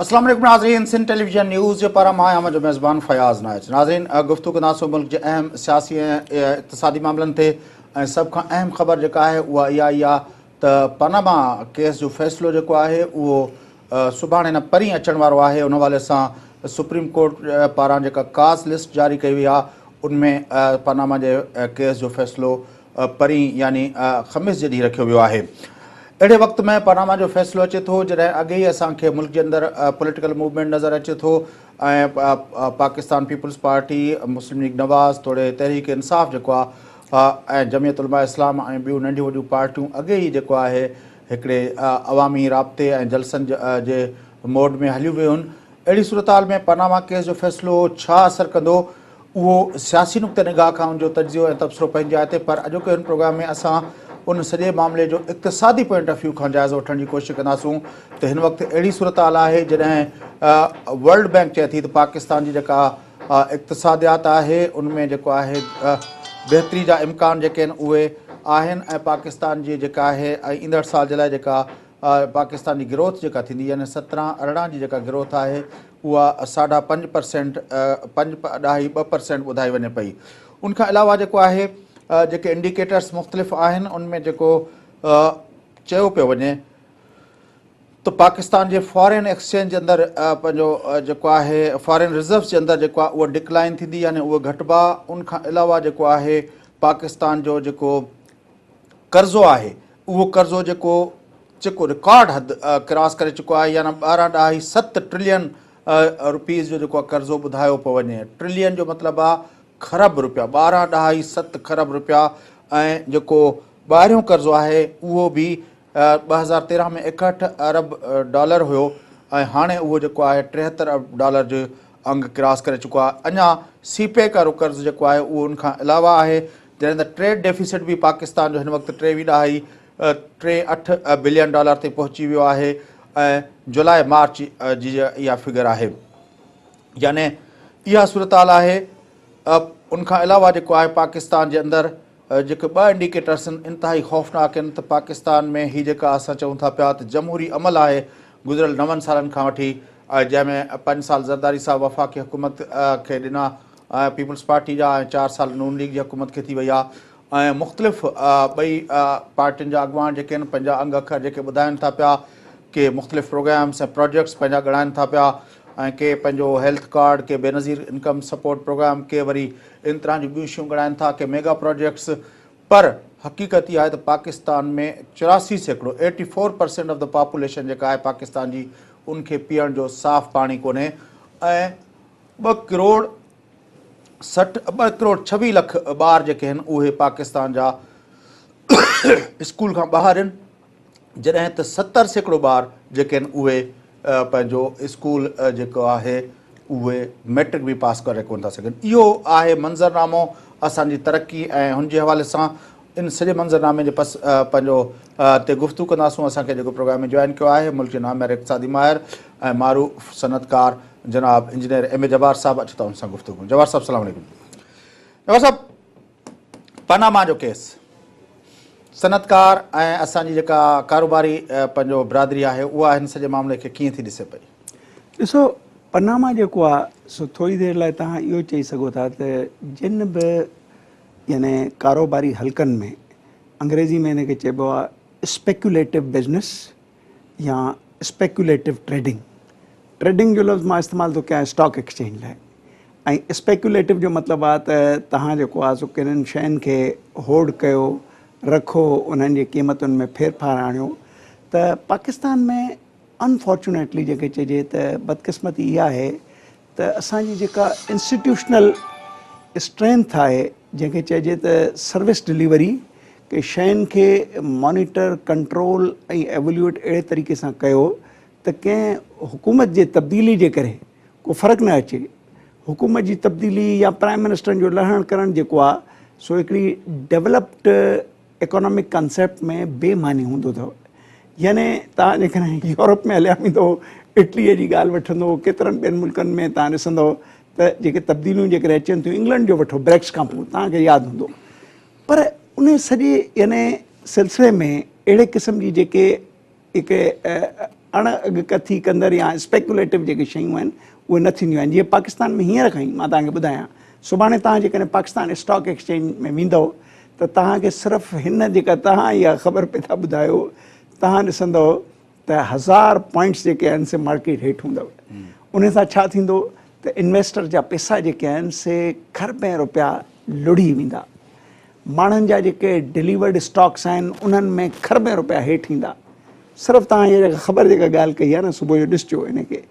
اسلام عليڪم ناظرين سنڌ ٽيليويزن نيوز جي پاران مان آهيان جو ميزبان فياض نائچ. ناظرين گفتگو ڪنداسون ملڪ جي اهم سياسي ۽ اقتصادي معاملن تي ۽ سڀ کان اهم خبر جيڪا آهي اها اها ئي آهي ته پاناما ڪيس جو فيصلو جيڪو آهي اهو سڀاڻي نه پرين اچڻ وارو آهي. ان حوالي سان سپريم ڪورٽ پاران جيڪا ڪاز لسٽ جاري ڪئي وئي آهي ان ۾ پاناما جي ڪيس جو فيصلو پرين يعني خميس جي ڏينهن رکيو ويو آهي. اهڙي وقت ۾ پاناما جو فيصلو اچي ٿو جڏهن اڳي ئي اسان کي ملڪ جي اندر پوليٽيڪل موومينٽ نظر اچي ٿو ۽ پاڪستان پيپلز پارٽي، مسلم ليگ نواز توڙي تحريڪ انصاف جيڪو آهي ۽ جمعيت علماء اسلام ۽ ٻيون ننڍيون وڏيون پارٽيون اڳي ئي جيڪو آهي هڪڙي عوامي رابطي ۽ جلسن جي موڊ ۾ هليون ويون. اهڙي صورتحال ۾ پاناما ڪيس جو فيصلو ڇا اثر ڪندو اهو سياسي نقطه نگاهه کان ان جو تجزيو ۽ تبصرو پنهنجي جاء تي، پر اڄوڪي هن پروگرام ۾ اسان ان سڄي معاملي جو اقتصادي پوائنٽ آف ويو کان جائزو وٺڻ جي ڪوشش ڪنداسون ته هن وقت اهڙي صورتحال آهي جڏهن ورلڊ بئنڪ چئي ٿي ته پاڪستان جي جيڪا اقتصاديات آهي ان ۾ جيڪو آهي بهتري جا امڪان جيڪي آهن اهي آهن ۽ پاڪستان جي جيڪا آهي ۽ ايندڙ سال جي لاء جيڪا پاڪستان جي گروٿ جيڪا ٿيندي يعني 17 18 جي جيڪا گروٿ آهي اها ساڍا پنج پرسينٽ 5.2% ٻڌائي وڃي پئي. ان کان علاوه جيڪو آهي جيڪي انڊيڪيٽرس مختلف آهن ان ۾ جيڪو چيو پيو وڃي ته پاڪستان جي فارين ايڪسچينج جي اندر پنهنجو جيڪو آهي فارين ريزروز جي اندر جيڪو آهي اهو ڊڪلائن ٿيندي يعني اهو گهٽبا. ان کان علاوه جيڪو آهي پاڪستان جو جيڪو قرضو آهي اهو قرضو جيڪو جيڪو رڪارڊ حد ڪراس ڪري چڪو آهي يعني 12.7 ٽرلين روپيز جو جيڪو قرضو ٻڌايو پيو وڃي. ٽرلين جو مطلب آهي کرب روپيا، 12.7 کرب روپيا ۽ جيڪو ٻاهريون قرضو آهي اهو به 2013 ۾ 61 ارب ڊالر هيو ۽ هاڻي اهو جيڪو آهي 73 ارب ڊالر جو انگ ڪراس ڪري چڪو آهي. اڃا سي پيڪ وارو قرض جيڪو آهي اهو ان کان علاوه آهي. جڏهن ته ٽريڊ ڊيفيسٽ به پاڪستان جو هن وقت 23.38 بلين ڊالر تي پهچي ويو آهي ۽ جولاء مارچ جي اها فگر آهي يعني اها صورتحال آهي. ان کان علاوه جيڪو آهي پاڪستان جي اندر جيڪي ٻه انڊيڪيٽرس آهن انتهائي خوفناڪ آهن ته پاڪستان ۾ هي جيڪا اسان چئون ٿا پيا ته جمهوري عمل آهي گذريل 9 سالن کان وٺي جنهن ۾ 5 سال زرداري صاحب وفاقي حڪومت کي ڏنا پيپلز پارٽي جا ۽ 4 سال نون ليگ جي حڪومت کي ٿي وئي آهي ۽ مختلف ٻئي پارٽين جا اڳواڻ جيڪي آهن پنهنجا انگ اکر جيڪي ٻڌائن ٿا پيا ڪي مختلف پروگرامس ۽ پروجيڪٽس پنهنجا ڳڻائن ٿا پيا ۽ ڪي پنهنجو هيلٿ ڪارڊ، ڪي بينظير انڪم سپورٽ پروگرام، ڪي وري ان طرح جون ٻيون شيون ڳڻائن ٿا، ڪي ميگا پروجيڪٽس، پر حقيقت اها آهي ته پاڪستان ۾ 84%، 84% آف the population جيڪا آهي پاڪستان جي ان کي پيئڻ جو صاف پاڻي ڪونهي ۽ ٻه ڪروڙ سٺ 2 ڪروڙ 26 لک ٻار جيڪي آهن اهي پاڪستان جا اسڪول کان ٻاهر آهن جڏهن ته 70% ٻار جيڪي آهن اهي پنهنجو اسڪول جيڪو آهي اهي ميٽرڪ به پاس ڪري ڪونه ٿا سگهن. اهو آهي منظرنامو اسان جي ترقي ۽ هن جي حوالي سان ان سڄي منظرنامي جي پس پنهنجو تي گفتگو ڪنداسون. اسان کي جيڪو پروگرام ۾ جوائن ڪيو آهي ملڪ جي نامياري اقتصادي ماهر ۽ معروف صنعتڪار جناب انجنيئر ايم اي جبار صاحب، اچو ته ان سان گفتگو ڪريون. جبار صاحب السلام عليڪم. جبار صاحب پاناما جو ڪيس، صنعتڪار ۽ اسان جي جيڪا ڪاروباري پنهنجو برادري آهي اها هن سڄي معاملي کي ڪيئن ٿي ڏسي پئي؟ ڏسو پاناما جيڪو آهي سو ٿوري دير لاء توهان اهو چئي سگهو ٿا ته جن به يعني ڪاروباري حلقن ۾ انگريزي ۾ ان کي چئبو آهي اسپيڪيوليٽو بزنس يا اسپيڪيوليٽو ٽريڊنگ، ٽريڊنگ جو لفظ مان استعمال ٿو ڪيان اسٽاڪ ايڪسچينج لاء ۽ اسپيڪيوليٽو جو مطلب آهي ته توهان جيڪو آهي سو ڪنن شين کي هولڊ ڪيو رکو انهن جي قيمتن ۾ ڦيرڦار آڻيو ته پاڪستان ۾ انفارچونيٽلي جنهن کي چئجي ته بدقسمتي اها آهي ته اسان جي جيڪا انسٽيٽيوشنل اسٽرينٿ آهي جنهن کي چئجي ته سروس ڊليوري ڪي شين کي مانيٽر ڪنٽرول ۽ ايوليوئيٽ اهڙي طريقي سان ڪيو ته ڪنهن حڪومت جي تبديلي جي ڪري ڪو فرق نه اچي. حڪومت جي تبديلي يا پرائم منسٽرن جو لهڻ ڪرڻ جيڪو آهي سو هڪڙي ڊيولپڊ اڪانامڪ ڪانسيپٽ ۾ بي معني هوندو اٿو. يعني توهان جيڪڏهن يورپ ۾ هليا ويندو، اٽليء جي ڳالهه وٺندو، ڪيترن ٻين ملڪن ۾ توهان ڏسندو ته جيڪي تبديليون جيڪڏهن اچن ٿيون، انگلنڊ جو وٺو بريڪس کان پوء توهان کي ياد هوندو. پر ان سڄي يعني سلسلي ۾ اهڙي قسم جي جيڪي هڪ اڻ اڳڪٿي ڪندڙ يا اسپيڪيوليٽو جيڪي شيون آهن اهي نه ٿينديون آهن. جيئن پاڪستان ۾ هينئر کان ئي مان توهان کي ٻڌايان، سڀاڻي توهان جيڪڏهن پاڪستان اسٽاڪ ايڪسچينج ۾ ويندؤ ته توهان کي صرف هن جيڪا توهان اها خبر پئي ٿا ٻڌايو، توهان ڏسندؤ ته هزار پوائنٽس جيڪي آهن سي مارڪيٽ هيٺ هوندؤ. ان سان ڇا ٿيندو ته انويسٽر جا پئسا جيڪي آهن سي کربين روپيا لڙهي ويندا. ماڻهن جا جيڪي ڊليورڊ اسٽاڪس آهن انهن ۾ کربين روپيا هيٺ ايندا. صرف توهان هيء جيڪا خبر جيڪا ڳالهه ڪئي آهي نه صبح جو ڏسجو ان کي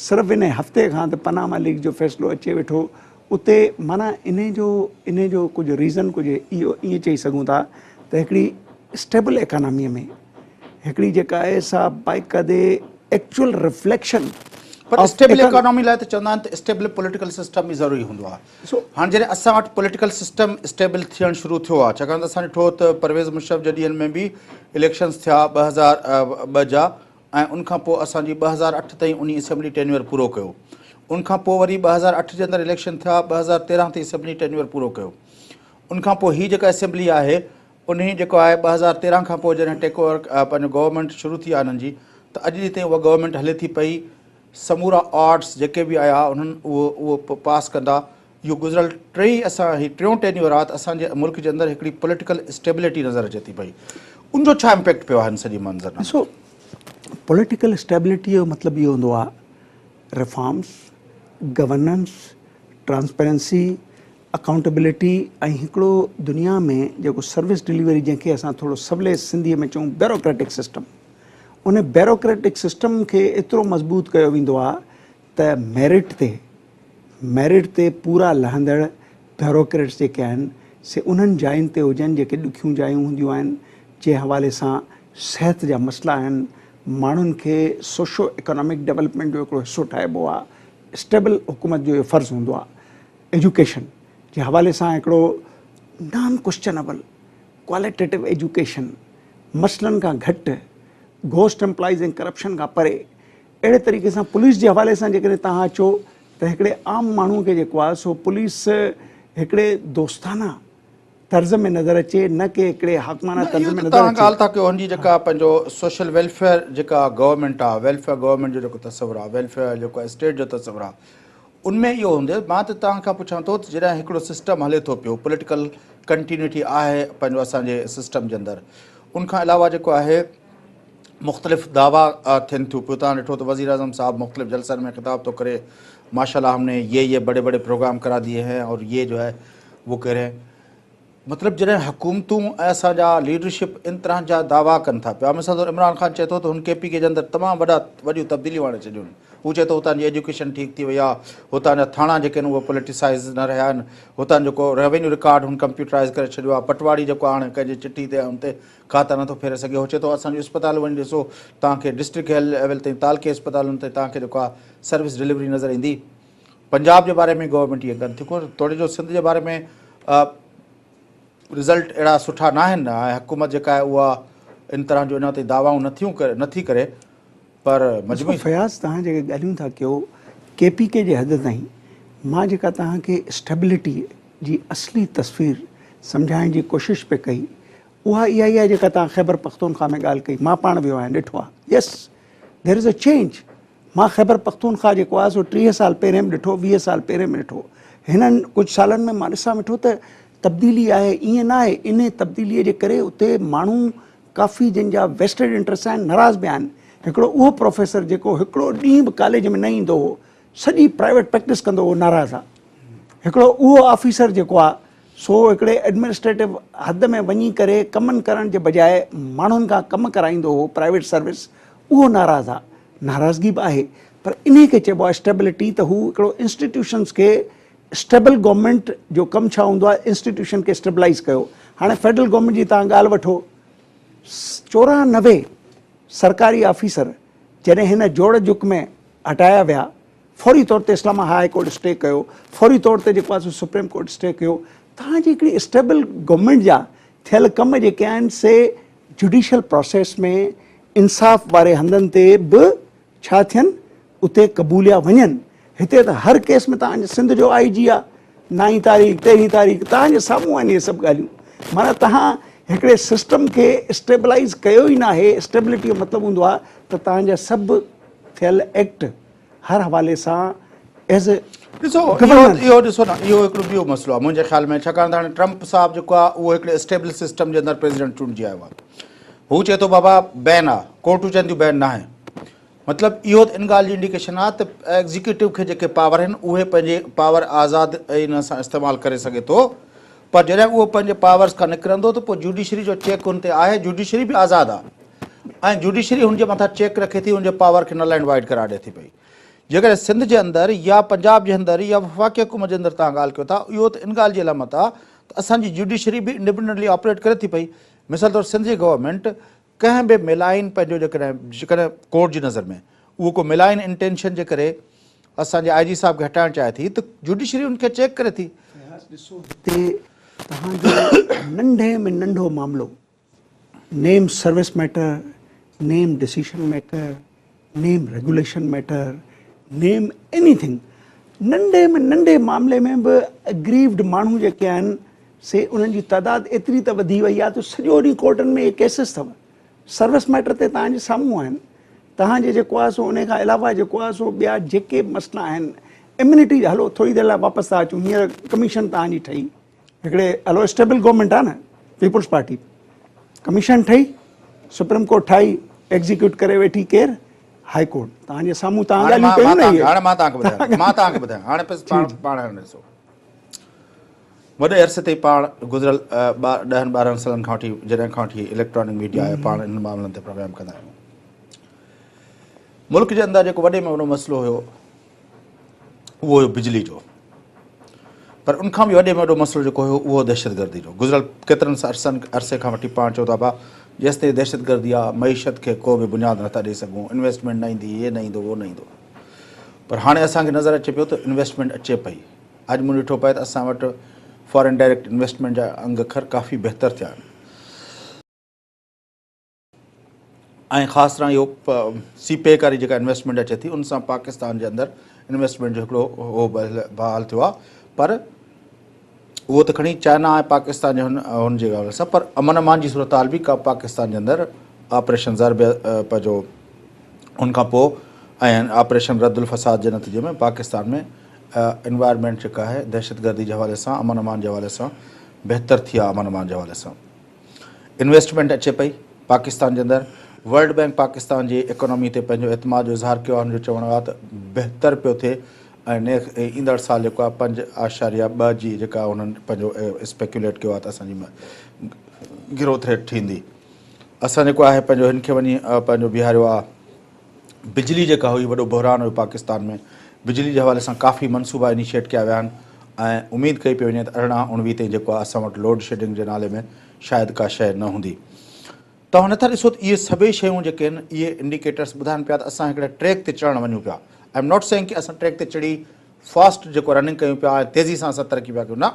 صرف ان هفتي کان ته پناما ليڪس جو فيصلو اچي ويٺو اتي معنيٰ انهي جو انهي جو ڪجهه ريزن ڪجهه اهو ائين چئي سگهون ٿا ته هڪڙي اسٽيبل ايڪاناميء ۾ هڪڙي جيڪا آهي سا باقاعدي ايڪچوئل رفليڪشن پر اسٽيبل ايڪانامي لاء ته چوندا آهن ته اسٽيبل پوليٽيڪل سسٽم به ضروري هوندو آهي. هاڻ جڏهن اسان وٽ پوليٽيڪل سسٽم اسٽيبل ٿيڻ شروع ٿيو آهي ڇاڪاڻ ته اسان ڏٺو ته پرويز مشرف جي ڏينهن ۾ به اليڪشنز ٿيا 2002 جا ۽ ان کان پوء اسان جي 2008 تائين انهي اسيمبلي ٽينيور پورو ڪيو ان کان پوء وري 2008 جي اندر اليڪشن ٿيا 2013 تائين اسيمبلي ٽينيور پورو ڪيو ان کان پوء هي جيڪا اسيمبلي آهي انهي جيڪو آهي 2013 کان پوء جڏهن ٽيڪ اوور پنهنجو گورنمينٽ شروع ٿي آهي انهن جي ته اڄ ڏينهن تائين اها گورنمينٽ هلي ٿي پئي سمورا آرڊس جيڪي به آيا انهن اهو اهو پاس ڪندا اهو گذريل ٽي اسان هي ٽيون ٽينيور آهي ته اسان جي ملڪ جي اندر هڪڙي پوليٽيڪل اسٽيبلٽي نظر اچي ٿي پئي ان جو ڇا امپيڪٽ پيو آهي هن سڄي منظر نامي ڏسو پوليٽيڪل اسٽيبلٽي جو مطلب اهو هوندو آهي ريفارمس، گورننس، ٽرانسپيرنسي، اڪائونٽيبلٽي ۽ هڪڙو دنيا ۾ جيڪو سروس ڊليوري جنهن کي اسان ٿورو سولي سنڌي ۾ چئون بيوروڪريٽڪ سسٽم ان بيوروڪريٽڪ سسٽم کي ايترو مضبوط ڪيو ويندو آهي ته ميرٽ تي ميرٽ تي پورا لهندڙ بيوروڪريٽس جيڪي آهن سي انهن جاين تي هجن جيڪي ڏکيون جايون هونديون آهن جنهن حوالي سان صحت جا مسئلا آهن ماڻهن کي سوشو اڪانامڪ ڊولپمينٽ جو هڪڙو حصو ٺاهبو آهي اسٽيبل حڪومت جو اهو فرض هوندو آهي ايجوڪيشن جي حوالي سان هڪڙو نان ڪوسچنبل ڪواليٽيٽو ايجوڪيشن مسئلن کان گهٽ، گهوسٽ ايمپلائيز ۽ ڪرپشن کان پري، اهڙي طريقي سان پوليس جي حوالي سان جيڪڏهن توهان اچو ته هڪڙي عام ماڻهو کي جيڪو آهي سو پوليس هڪڙي دوستانه طرز ۾ نظر اچي نه ڪي هڪڙي حاڪمانه نه طرز اهو ۾ ته نظر توهان اچي. ڳالهه ٿا ڪيو هن جي جيڪا پنهنجو سوشل ويلفيئر جيڪا گورنمينٽ آهي ويلفيئر گورنمينٽ جو جيڪو تصور آهي ويلفيئر جيڪو اسٽيٽ جو تصور آهي ان ۾ اهو هوندي مان ته توهان کان پڇان ٿو ته جڏهن هڪڙو سسٽم هلي ٿو پيو پوليٽيڪل ڪنٽينيوٽي آهي پنهنجو اسان جي سسٽم جي اندر ان کان علاوه جيڪو آهي مختلف دعويٰ ٿين ٿيون پيو توهان ڏٺو ته وزير اعظم صاحب مختلف جلسن ۾ خطاب ٿو ڪري ماشاء الله هم ني يي يي بڙي بڙي پروگرام ڪرا ديي هين اور يي جو هي وو ڪهه رهي هين مطلب جڏهن حڪومتون ۽ اسان جا ليڊرشپ ان طرح جا دعويٰ ڪن ٿا پيا مثال طور عمران خان چئي ٿو ته هن ڪي پي ڪي جي اندر تمام وڏا وڏيون تبديليون آڻي ڇڏيون آهن هو چئي ٿو هتان جي ايجوڪيشن ٺيڪ ٿي وئي آهي هتان جا ٿاڻا جيڪي آهن اهي پوليٽيسائز نه رهيا آهن هتان جيڪو روينيو رڪارڊ هن ڪمپيوٽرائز ڪري ڇڏيو آهي پٽواري جيڪو آهي هاڻي ڪنهن جي چٺي تي ان تي کاتا نٿو ڦيري سگهي هو چئي ٿو اسان جون اسپتالون وڃي ڏسو توهان کي ڊسٽرڪٽ ليول تائين تعلقي اسپتالن تائين توهان کي جيڪو آهي سروس ڊليوري نظر ايندي پنجاب جي باري ۾ گورنمينٽ ائين ڪن ٿيون توڙي جو سنڌ جي باري ۾ رزلٽ اهڙا سٺا نه آهن ۽ حڪومت جيڪا آهي اها ان طرح جو اڃا تائين دعوائون نٿيون ڪري نٿي ڪري پر مجموعي فياض توهان جيڪي ڳالهيون ٿا ڪيو ڪي پي ڪي جي حد تائين مان جيڪا توهان کي اسٽيبلٽي جي اصلي تصوير سمجهائڻ جي ڪوشش پئي ڪئي اها اها ئي آهي جيڪا توهان خيبر پختونخوا ۾ ڳالهه ڪئي مان پاڻ ويو آهيان ڏٺو آهي يس دير از اي چينج مان خيبر پختونخوا جيڪو آهي سو 30 سال پهرين به ڏٺو 20 سال پهرين به ڏٺو هنن ڪجهه سالن ۾ مان ڏسان ويٺو ته تبديلي آهي ائين نه آهي انهي تبديلي جي ڪري اتي ماڻهو ڪافي جن جا ويسٽيڊ انٽرسٽ آهن ناراض به آهن هڪڙو اهو پروفيسر جيڪو هڪڙو ڏينهن به ڪاليج ۾ نه ايندو هو سڄي پرائيويٽ پريڪٽس ڪندو هو ناراض آهي هڪڙو اهو آفيسر جيڪو آهي سو هڪڙي ايڊمنسٽريٽو حد ۾ وڃي ڪري ڪمن ڪرڻ جي بجاء ماڻهن کان ڪم ڪرائيندو هو پرائيويٽ سروس اهو ناراض آ ناراضگي به آهي پر انهي کي چئبو آهي اسٽيبلٽي ته هو هڪڙو انسٽيٽيوشنس کي اسٽيبل گورنمينٽ جو ڪم ڇا هوندو آهي انسٽيٽيوشن کي اسٽيبلائيز ڪيو هاڻي فيڊرل گورنمينٽ جي توهان ڳالهه وٺو 94 سرڪاري آفيسر جڏهن هن جوڙ جڪ ۾ هٽايا ويا فوري طور تي اسلام هاء ڪورٽ اسٽي ڪيو، فوري طور تي جيڪو آهي سو سپريم ڪورٽ اسٽي ڪيو، توهان جي هڪڙي اسٽيبل گورنمينٽ جا ٿيل ڪم جيڪي آهن سي جڊيشل پراسيس ۾ انصاف واري هنڌن تي به ڇا ٿين اتي قبوليا وڃن، هتي ته هر ڪيس ۾ توهان جي سنڌ جو آئي جي آ نائين تاريخ تيرهين تاريخ توهان جي سامهون آهن اهي سڀ ڳالهيون معنيٰ توهان هڪڙي سسٽم کي اسٽيبلائيز ڪيو ئي ناهي. اسٽيبلٽي جو مطلب هوندو آهي ته توهان جا سڀ ٿيل ايڪٽ هر حوالي سان ايز اي ڏسو اهو ڏسو نه اهو هڪڙو ٻيو مسئلو آهي منهنجي خيال ۾ ڇاڪاڻ ته هاڻي ٽرمپ صاحب جيڪو آهي اهو هڪڙي اسٽيبل سسٽم جي اندر پريزيڊنٽ چونڊجي آيو آهي. هو چئي ٿو بابا بين آهي، ڪورٽون چون ٿيون بين ناهي. مطلب اهو ته ان ڳالهه جي انڊيڪيشن آهي ته ايگزيڪيوٽو کي جيڪي پاور آهن اهي پنهنجي پاور آزاد ان سان استعمال ڪري سگهي ٿو پر جڏهن اهو پنهنجي پاورز کان نڪرندو ته پوء جوڊيشري جو چيڪ ان تي آهي، جوڊيشري به آزاد آهي ۽ جوڊيشري هن جي مٿان چيڪ رکي ٿي، هن جي پاور کي نل اينڊ وائيڊ قرار ڏئي ٿي پئي. جيڪڏهن سنڌ جي اندر يا پنجاب جي اندر يا وفاقي حڪومت جي اندر توهان ڳالهه ڪيو ٿا اهو ته ان ڳالهه جي علامت آهي ته اسان جي جوڊيشري به انڊيپينڊنٽلي آپريٽ ڪري ٿي پئي. مثال طور سنڌ جي گورنمينٽ ڪنهن به ملائن پنهنجو جيڪڏهن جيڪڏهن ڪورٽ جي نظر ۾ اهو ڪو ملائن انٽينشن جي ڪري اسان جي آء جي صاحب کي هٽائڻ چاهي ٿي ته جوڊيشري ان کي چيڪ ڪري ٿي. فياض ڏسو هتي توهان جو ننڍي ۾ ننڍو معاملو name service matter, name decision matter, name regulation matter, name anything ننڍي ۾ ننڍي معاملي ۾ به اگريوڊ ماڻهو جيڪي آهن سي انهن جي تعداد ايتري ته وڌي وئي آهي ته سڄو ڏينهن ڪورٽن ۾ اهي ڪيسز اٿو سروس ميٽر تي توهان جي سامهون آهن توهان جي جيڪو آهي سو ان کان علاوه جيڪو آهي سو ٻيا جيڪي به مسئلا آهن اميونٽي هلو ٿوري دير لاء واپس ٿا اچون هينئر ڪميشن توهان جي ٺهي هڪڙي هلو اسٽيبل گورنمينٽ آهي نه پيپلز پارٽي ڪميشن ٺهي سپريم ڪورٽ ٺاهي ايگزيڪيوٽ ڪري ويٺي ڪير هائي ڪورٽ توهان جي سامهون توهان ڳالهيون ڪيون نه هاڻي مان توهان کي ٻڌايان مان توهان کي ٻڌايان هاڻي بس پاڻ پاڻ هاڻي ڏسو وڏي عرصي تائين پاڻ گذريل 10 12 سالن کان وٺي جڏهن کان وٺي اليڪٽرانڪ ميڊيا آهي پاڻ انهن معاملن تي پروگرام ڪندا آهيون ملڪ جي اندر جيڪو وڏي ۾ وڏو مسئلو هيو اهو هيو بجلي جو پر ان کان به وڏي ۾ وڏو مسئلو جيڪو هيو اهو دهشتگردي جو. گذريل ڪيترن عرصن عرصي کان وٺي پاڻ چئون ٿا پيا جيستائين دهشتگردي آ معيشت کي ڪو به بنياد نٿا ڏئي سگهون، انويسٽمينٽ نه ايندي، هي نه ايندو هو نه ايندو. پر هاڻي اسان کي نظر اچي پيو ته انويسٽمينٽ اچي پئي. اڄ مون ڏٺو پئي ته اسان وٽ فارين ڊائريڪٽ انويسٽمينٽ جا انگ اکر ڪافي بهتر ٿيا آهن. ۽ خاص طرح اهو سي پيڪ واري جيڪا انويسٽمينٽ اچي ٿي ان سان پاڪستان جي اندر انويسٽمينٽ جو هڪڙو هو بحال ٿيو آهي پر اهو ته کڻي چائنا ۽ پاڪستان جي هن هن جي حوالي سان پر امن امان جي صورتحال به پاڪستان جي اندر آپريشن ضرب پنهنجو ان کان پوء ۽ آپريشن رد الفساد جي نتيجي ۾ پاڪستان ۾ انوائرمينٽ جيڪا آهي دهشتگردي جي حوالي سان امن امان جي حوالي سان بهتر ٿي آهي امن امان جي حوالي سان انويسٽمينٽ اچي پئي پاڪستان جي اندر ورلڊ بئنڪ پاڪستان جي اڪانومي تي پنهنجو اعتماد جو اظهار ڪيو آهي ان جو چوڻ آهي ته بهتر پيو ٿئي ۽ ايندڙ سال جيڪو آهي 5.2 جي جيڪا انهن پنهنجو اسپيڪيوليٽ ڪيو آهي ته اسان جي گروٿ ريٽ ٿيندي اسان جيڪو آهي پنهنجو هن کي وڃي پنهنجو بيهاريو آهي بجلي جيڪا هئي وڏو بحران هيو پاڪستان ۾ بجلي جي حوالي سان ڪافي منصوبا انيشيٽ ڪيا ويا آهن ۽ اميد ڪئي پئي وڃي ته 18 19 تائين جيڪو آهي اسان وٽ لوڊ شيڊنگ جي نالي ۾ شايد ڪا شيء نه هوندي. توهان نٿا ڏسو ته اهي سڀئي شيون جيڪي آهن اهي انڊيڪيٽرس ٻڌائن پيا ته اسان هڪڙي ٽريڪ تي چڙهڻ وڃون پيا. I am not saying ڪي اسان ٽريڪ تي چڙهي فاسٽ جيڪو رننگ ڪيون پيا ۽ تيزي سان اسان ترقي پيا ڪيون نه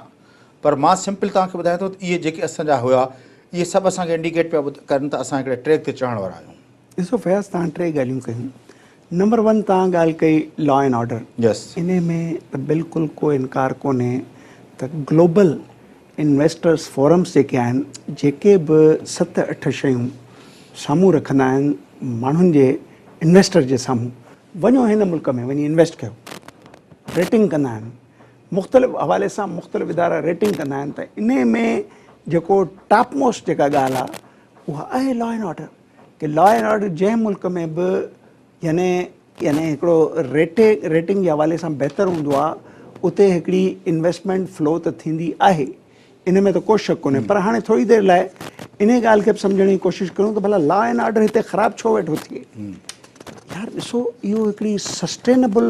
پر مان سمپل توهان کي ٻڌايان ٿو ته اهي جيڪي اسان جا هيا اهي سڀ اسان کي انڊيڪيٽ پيا ڪن ته اسان هڪڙي ٽريڪ تي چڙهڻ وارا آهيون. ڏسو فياض توهان ٽي ڳالهيون ڪيون نمبر ون توهان ڳالهه ڪئي لا اينڊ آرڊر انهي ۾ ته بلڪل ڪو انڪار ڪونهي ته گلوبل انويسٽرس فورمس جيڪي آهن جيڪي به ست اٺ شيون سامهون رکندا آهن ماڻهن جي انويسٽر جي سامهون وڃو هن ملڪ ۾ وڃي انويسٽ ڪيو ريٽنگ ڪندا آهن مختلف حوالي سان مختلف ادارا ريٽنگ ڪندا آهن ته انهي ۾ جيڪو ٽاپ موسٽ جيڪا ڳالهه آهي اها آهي law and order K law and order جنهن ملڪ ۾ به يعني يعني هڪڙو ريٽي ريٽنگ جي حوالي سان بهتر هوندو آهي اتي هڪڙي انويسٽمينٽ فلو ته ٿيندي آهي ان ۾ ته ڪو شڪ ڪونهي پر هاڻي ٿوري دير لاء انهي ڳالهه کي به سمجهڻ جي ڪوشش ڪريون ته ڀلا لا اينڊ آرڊر هتي خراب ڇو ويٺو ٿئي يار ڏسو اهو هڪڙي سسٽينبل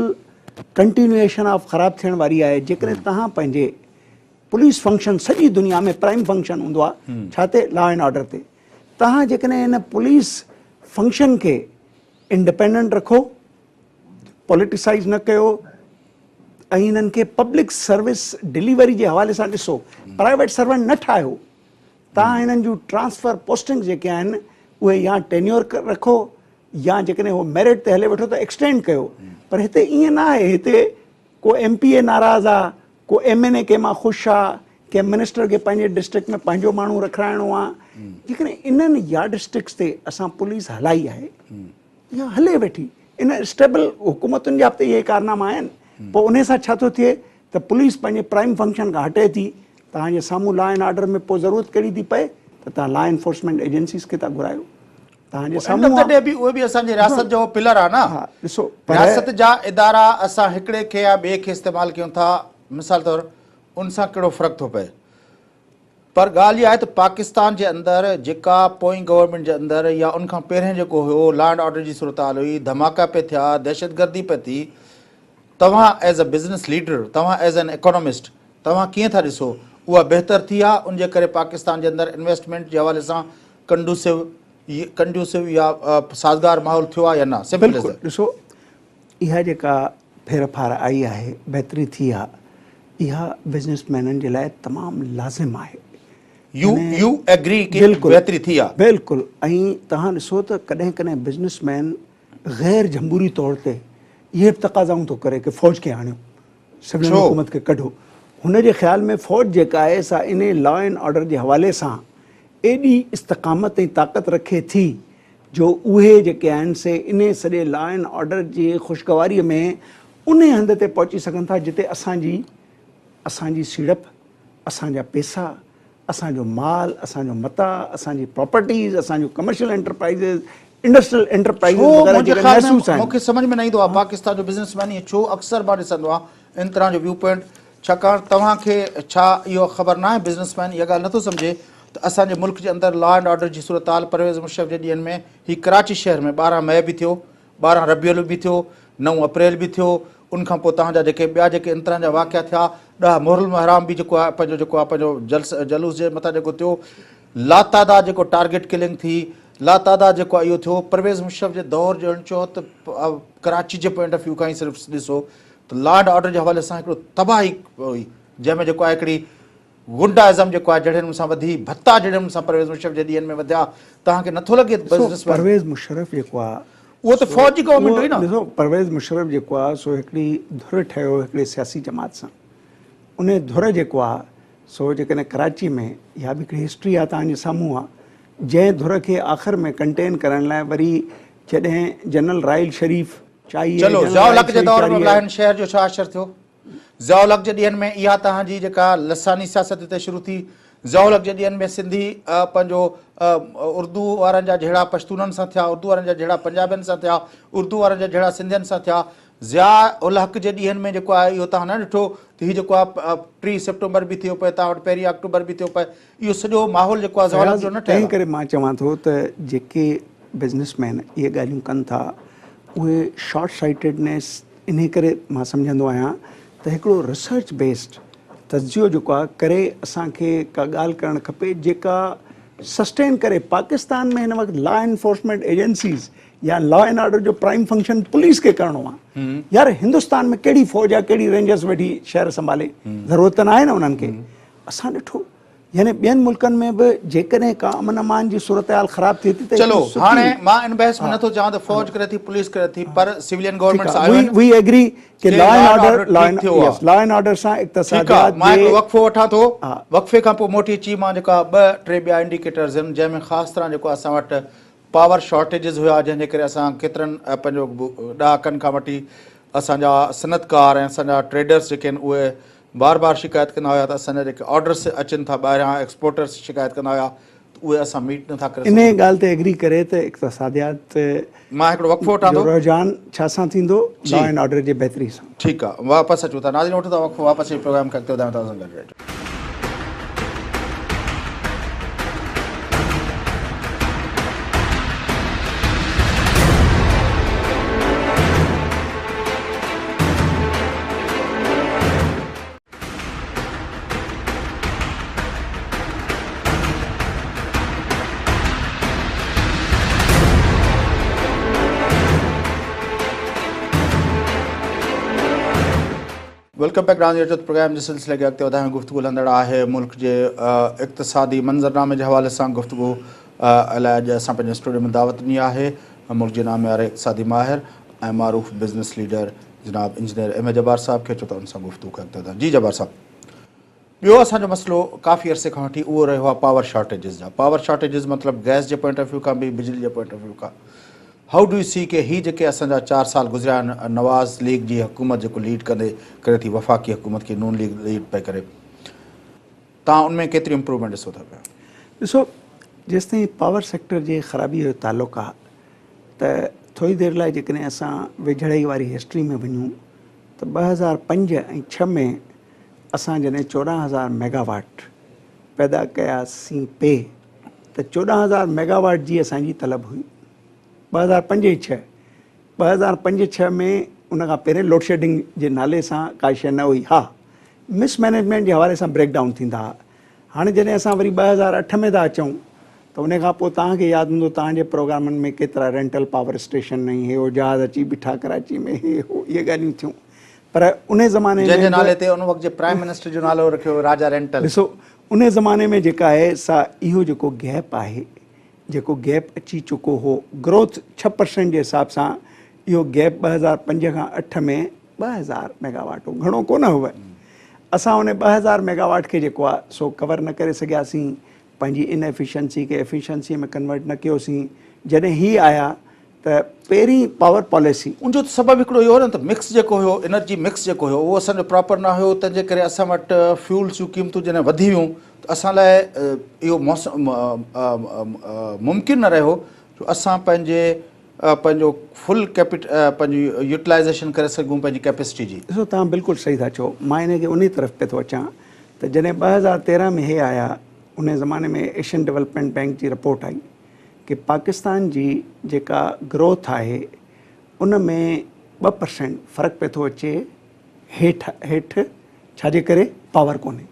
ڪنٽينيوئيشن آف خراب ٿيڻ واري آهي جيڪڏهن توهان پنهنجي پوليس فنڪشن سڄي دنيا ۾ پرائم فنڪشن هوندو آهي ڇا تي لا اينڊ آرڊر تي توهان جيڪڏهن ان پوليس فنڪشن کي انڊپينڊنٽ رکو، پوليٽيسائيز نه ڪيو ۽ انهن کي پبلڪ سروس ڊليوري جي حوالي سان ڏسو، پرائيويٽ سرونٽ نه ٺاهيو، توهان انهن جون ٽرانسفر پوسٽنگز جيڪي آهن اهي يا ٽينيور رکو يا جيڪڏهن هو ميرٽ تي هلي ويٺو ته ايڪسٽينڊ ڪيو پر هتي ائين نه آهي، هتي ڪو ايم پي اي ناراض آ، ڪو ايم اين اي ڪنهن مان خوش آ، ڪنهن منسٽر کي پنهنجي ڊسٽرڪٽ ۾ پنهنجو ماڻهو رکرائڻو آ. جيڪڏهن انهن يارڊ اسٽڪس تي اسان پوليس هلائي آهي يا هلي ويٺي ان اسٽيبل حڪومتن جا به ته اهي ڪارناما آهن پوء انهي سان ڇا ٿو ٿئي ته پوليس پنهنجي پرائم فنڪشن کان هٽي ٿي توهان جي سامهون لا اينڊ آرڊر ۾ پوء ضرورت ڪهڙي ٿي پئي ته توهان لا انفورسمينٽ ايجنسيز کي ٿا گهرايو توهان جي سامهون آ. به اهي به اسان جي رياست جو پلر آ نه ها ڏسو رياست جا ادارا اسان هڪڙي کي يا ٻئي کي استعمال ڪيون ٿا مثال طور ان سان ڪهڙو فرق ٿو پئي پر ڳالهه اها آهي ته پاڪستان جي اندر جيڪا پوئين گورنمينٽ جي اندر يا ان کان پهرين جيڪو هيو لا اينڊ آرڊر جي صورتحال هئي، ڌماڪا پئي ٿيا، دهشتگردي پئي ٿي، توهان ايز اي بزنس ليڊر، توهان ايز اين ايڪانومسٽ توهان ڪيئن ٿا ڏسو اها بهتر ٿي آ ان جي ڪري پاڪستان جي اندر انويسٽمينٽ جي حوالي سان ڪنڊوسو ڪنڊيوسو يا سازگار ماحول ٿيو آ يا نه؟ سمپل از بلڪل ڏسو اها جيڪا ڦيرڦار آئي آهي بهتري ٿي آ اها بزنس مينن جي لاء تمام لازم آهي. يو يو ايگري ڪي بهتري ٿي آ. بلڪل ۽ توهان ڏسو ته ڪڏهن ڪڏهن بزنس مين غير جمهوري طور تي اهي به تقاضائون ٿو ڪري ڪي فوج کي آڻيو سولين حڪومت کي ڪڍو هن جي خيال ۾ فوج جيڪا آهي سا انهي لا اينڊ آرڊر جي حوالي سان ايڏي استقامت ۽ طاقت رکي ٿي جو اهي جيڪي آهن سي انهي سڄي لا اينڊ آرڊر جي خوشگواري ۾ انهي هنڌ تي پهچي سگهن ٿا جتي اسان جي اسان جي سيڙپ، اسان جا پيسا، اسان جو مال، اسان جو متاع، اسان جي پراپرٽيز، اسان جون ڪمرشل انٽرپرائيزز، انڊسٽريل انٽرپرائيزز ڇو وغيره منهنجي جيڪي خيال ۾ محسوس آهن. مون کي سمجهه ۾ نه ايندو آهي پاڪستان جو بزنس مين ائين ڇو اڪثر مان ڏسندو آهيان ان طرح جو ويو پوائنٽ ڇاڪاڻ توهان کي ڇا اهو خبر ناهي بزنس مين اها ڳالهه نٿو سمجهي ته اسان جي ملڪ جي اندر لا اينڊ آرڊر جي صورتحال پرويز مشرف جي ڏينهن ۾ هي ڪراچي شهر ۾ 12 مئي به ٿيو 12 ربيع الاول به ٿيو، 9 اپريل به ٿيو، ان کان پوء توهان جا جيڪي ٻيا جيڪي ان طرح جا واقعا ٿيا، 10 محرم الحرام به جيڪو آهي پنهنجو جيڪو آهي پنهنجو جلس جلوس جي مٿان جيڪو ٿيو، لاتعداد جيڪو ٽارگيٽ ڪلنگ ٿي، لاتعداد جيڪو آهي اهو ٿيو، پرويز مشرف جي دور جو اهڙو چئو ته ڪراچي جي پوائنٽ آف ويو کان ئي صرف ڏسو ته لا اينڊ آرڊر جي حوالي سان هڪڙو تباهي هئي جنهن ۾ جيڪو آهي هڪڙي غنڊا ازم جيڪو آهي جهڙي نموني سان وڌي، ڀتا جهڙي نموني سان پرويز مشرف جي ڏينهن ۾ وڌيا، توهان کي نٿو لڳي ته ڏسو بزنس مين. پرويز مشرف جيڪو آهي اهو ته سو فوج جي گورنمينٽ اهو هئي نه. ڏسو پرويز مشرف جيڪو آهي سو هڪڙي ڌر ٺهيو هڪڙي سياسي جماعت سان انهي ڌر جيڪو آهي سو جيڪڏهن ڪراچي ۾ اها به هڪڙي هسٽري آهي توهان جي سامهون آهي جنهن ڌر کي آخر ۾ ڪنٽين ڪرڻ لاء وري جڏهن جنرل راحيل شريف چاهي چلو جنرل ضياء راحيل الحق جي شريف دور ۾ چاهي ڀلا هن شهر جو ڇا حشر ٿيو؟ ضياء الحق جي ڏينهن ۾ اها توهان جي جيڪا لساني سياست هتي شروع ٿي، ضياء الحق جي ڏينهن ۾ سنڌي پنهنجو اردو وارن جا جهيڙا پشتونن سان ٿيا، اردو وارن جا جهيڙا پنجابين سان ٿيا، اردو وارن جا جهيڙا سنڌين سان ٿيا. ضياء الحق جي ڏينهن ۾ جيڪو آهي اهو توهان نه ڏٺو ته هي جيڪو آهي 30 سيپٽمبر به ٿيو پئي، توهان وٽ پهرين آڪٽوبر به ٿيو پئي، اهو سڄو ماحول جيڪو آهي ضياء الحق فياض جو نه ٺهيل تنهن آهي. ڪري مان چوان ٿو ته جيڪي بزنس مين اهي ڳالهيون ڪن ٿا اهي شارٽ سائيٽيڊنيس انهي ڪري مان سمجهندو آهيان ته هڪڙو ريسرچ بيسڊ تجزيو جيڪو آهي ڪري اسان کي ڪا ڳالهه ڪرڻ کپي جيڪا سسٽين ڪري پاڪستان ۾ هن وقت لا انفورسمينٽ ايجنسيز يا لا اينڊ آرڊر جو پرائم فنڪشن پوليس کي ڪرڻو آهي يار هندستان ۾ ڪهڙي فوج آهي ڪهڙي رينجرز ويٺي شهر سنڀالي ضرورت ته ناهي نه انهن کي اسان ڏٺو يعني ٻين ملڪن ۾ به جيڪڏهن ڪا امن امان جي صورتحال خراب ٿئي ٿي ته چلو هاڻي مان ان بحث ۾ نٿو چاهان ته فوج ڪري ٿي پوليس ڪري ٿي پر سويلين گورنمينٽس آيون آهن وي ايگري ڪي law and order law and yes law and order سان اقتصاديات ٺيڪ آ مان هڪڙو وقفو وٺان ٿو وقفي کان پوء موٽي اچي مان جيڪا ٻه ٽي ٻيا انڊيڪيٽرز آهن جنهن ۾ خاص طرح جيڪو اسان وٽ پاور شارٽيجز هيا جنهن جي ڪري اسان ڪيترن پنهنجو ڏهاڪن کان وٺي اسان جا صنعتڪار ۽ اسان جا ٽريڊرس جيڪي آهن اهي بار بار شڪايت ڪندا هيا ته اسان جا جيڪي آرڊرس اچن ٿا ٻاهريان ايڪسپورٽرس شڪايت ڪندا هيا ته اهي اسان ميٽ نٿا ڪري انهيء سگهون. ڳالهه تي ايگري ڪري ته اقتصاديات مان هڪڙو وقفو وٺان جو ٿو. رجحان ڇا سان ٿيندو؟ جي. لا اينڊ آرڊر جي بهتري سان. ٺيڪ آ واپس اچون ٿا ناظرين وٺون ٿا وقفو واپس اچي پروگرام کي اڳتي وڌايون ٿا اسان سان گڏ رهجو. Welcome back ناظرين اچو ته پروگرام جي سلسلي کي اڳتي وڌايون گفتگو هلندڙ آهي ملڪ جي اقتصادي منظرنامي جي حوالي سان گفتگو لاء اڄ اسان پنهنجي اسٽوڊيو ۾ دعوت ڏني آهي ملڪ جي نامياري اقتصادي ماهر ۽ معروف بزنس ليڊر جناب انجنيئر ايم اي جبار صاحب کي اچو ته ان سان گفتگو کي اڳتي وڌايون جي جبار صاحب. ٻيو اسان جو مسئلو ڪافي عرصي کان وٺي اهو رهيو آهي پاور شارٽيجز جا. پاور شارٽيجز مطلب گئس جي پوائنٽ آف ويو کان به بجلي جي پوائنٽ آف ويو کان. How do you سي ڪي هي جيڪي اسان جا چار سال گذريا آهن نواز ليگ جي حڪومت جيڪو ليڊ ڪندي ڪري ٿي وفاقي حڪومت کي نون ليگ ليڊ پئي ڪري توهان ان ۾ ڪيتري امپروومينٽ ڏسو ٿا پيا؟ ڏسو جيستائين پاور سيڪٽر جي خرابي جو تعلق آهي ته ٿوري دير لاء جيڪڏهن اسان ويجهڙائي واري هسٽري ۾ وڃون ته 2005 ۽ 6 ۾ اسان جڏهن 14 هزار ميگاواٽ پيدا ڪياسين پي ته 14 هزار ميگاواٽ جي اسان جي طلب هئي 2005 ۽ 6. 2005 6 ۾ ان کان پهرين لوڊ شيڊنگ جي نالي سان ڪا شيء نه هئي. ها، مس مئنيجمينٽ جي حوالي سان بريڪ ڊائون ٿيندا ها. هاڻي جڏهن اسان وري 2008 ۾ ٿا اچون ته ان کان پوء توهان کي ياد هوندو توهان جي پروگرامن ۾ ڪيترا رينٽل پاور اسٽيشن ۽ هي هو جهاز اچي بيٺا ڪراچي ۾ هي هو اهي ڳالهيون ٿيون پر ان زماني جنهن جي نالي تي ان وقت جي پرائم منسٽر جو نالو رکيو ويو راجا رينٽل. ڏسو ان زماني ۾ جيڪا آهي سا اهو جيڪو گيپ آهي جيڪو گيپ اچي چڪو هو گروٿ 6% جي حساب سان اهو گيپ 2005 کان 8 ۾ 2000 ميگاواٽ هو گهڻو ڪونه هو اسان ان 2000 ميگاواٽ کي جيڪو آهي سو ڪور نه ڪري سگهياسين پنهنجي ان ايفيشنسي کي ايفيشنسي ۾ ڪنورٽ نه ڪيوسين جڏهن هي آيا ته پهرين پاور پاليسي. ان جو ته سبب هڪڙو اهو هو نه ته مڪس جيڪو هيو انرجي مڪس جيڪو هيو اهو اسان جو پراپر نه هيو تنهن جي ڪري اسان وٽ فيولز جون قيمتون جڏهن وڌي ويون ته اسان لاء اهو ممڪن نه رهيو جو اسان پنهنجي پنهنجو فل ڪيپٽ پنهنجي يوٽيلائزيشن ڪري سگهون پنهنجي ڪيپسٽي جي. ڏسو توهان بلڪل صحيح ٿا چئو مان ان کي انهي طرف پئي ٿو اچان ته جڏهن 2013 ۾ هي آيا انهي زماني ۾ ايشين ڊولپمينٽ بينڪ جي رپورٽ آئي ڪي پاڪستان جي جيڪا گروٿ آهي ان ۾ 2% فرق پئي ٿو اچي هيٺ هيٺ ڇا جي ڪري پاور ڪونهي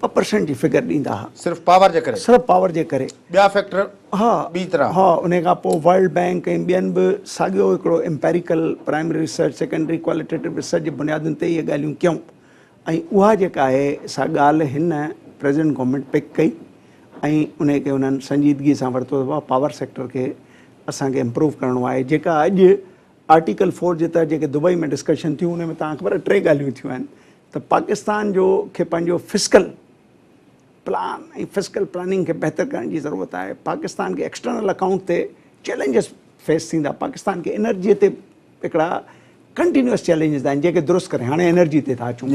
2% جي فگر ڏيندا ها صرف پاور جي ڪري صرف پاور جي ڪري ٻيا فيڪٽر ها ٻي طرح ها ان کان پوء ورلڊ بينڪ ۽ ٻين به ساڳيو هڪڙو empirical primary research secondary qualitative research جي بنيادن تي اهي ڳالهيون ڪيون ۽ اها جيڪا آهي سا ڳالهه هن پريزنٽ گورنمينٽ پڪ ڪئي ۽ انهي کي انهن سنجيدگي سان ورتو ته بابا پاور سيڪٽر کي اسان کي امپروو ڪرڻو آهي جيڪا اڄ آرٽيڪل فور جي تحت جيڪي دبئي ۾ ڊسڪشن ٿيون انهي ۾ توهان خبر آهي ٽي ڳالهيون ٿيون آهن ته پاڪستان جو کي پنهنجو فسڪل پلان ۽ فسڪل پلاننگ کي بهتر ڪرڻ جي ضرورت آهي پاڪستان کي ايڪسٽرنل اڪائونٽ تي چئلينجز فيس ٿيندا پاڪستان کي انرجي تي هڪڙا ڪنٽينيوس چئلينجز آهن جنهن کي درست ڪري هاڻي انرجي تي ٿا اچون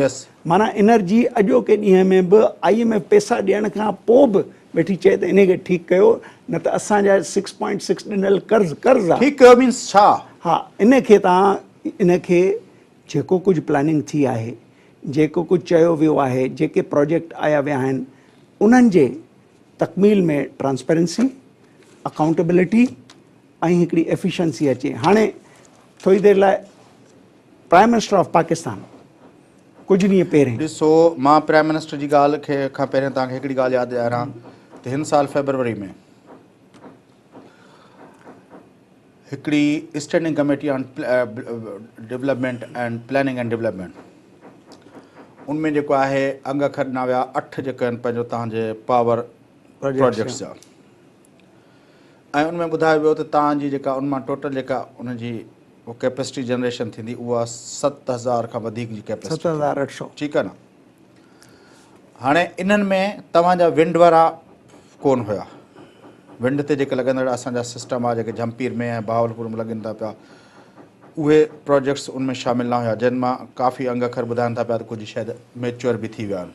معنيٰ انرجي اڄوڪي ڏينهن ۾ به I M F پئسا ڏيڻ کان پوء به ويٺي چئي ته انهي کي ٺيڪ ڪيو نه ته اسان جا سڪس پوائنٽ سڪس ڏنل قرض قرض آ ٺيڪ ڪيو مينس ڇا؟ ها ان کي توهان ان کي جيڪو ڪجهه پلاننگ ٿي آهي جيڪو ڪجهه چيو ويو آهي جيڪي پروجيڪٽ آيا ويا آهن انهن جي تڪميل ۾ ٽرانسپيرنسي اڪائونٽيبلٽي ۽ هڪڙي ايفيشنسي اچي. هاڻي ٿوري دير لاء پرائم منسٽر آف پاڪستان ڪجهه ڏينهن پهرين. ڏسو مان پرائم منسٽر جي ڳالهه کي کان پهرين توهان کي هڪڙي ڳالهه ياد ڏياران ته هن سال فيبروري ۾ هڪڙي standing committee on development and planning and development ان ۾ جيڪو آهي انگ اکر ڏنا ويا اٺ جيڪي آهن پنهنجو توهان جي پاور پروجيڪٽس جا ۽ ان ۾ ٻڌايو ويو ته توهان جي جيڪا ان مان ٽوٽل جيڪا ان جي ڪيپسٽي جنريشن ٿيندي اها 7000 کان وڌيڪ جي ڪيپسٽي 7800 ٺيڪ آهي نه هاڻي انهن ۾ توهان جا ونڊ وارا ڪون هيا ونڊ تي جيڪي لڳندڙ اسان جا سسٽم آهي جيڪي جهمپير ۾ ۽ بهاولپور ۾ لڳن ٿا پيا اهي پروجيڪٽس ان ۾ شامل نه هيا جن مان ڪافي انگ اکر ٻڌائن ٿا پيا ته ڪجهه شايد ميچوئر به ٿي ويا آهن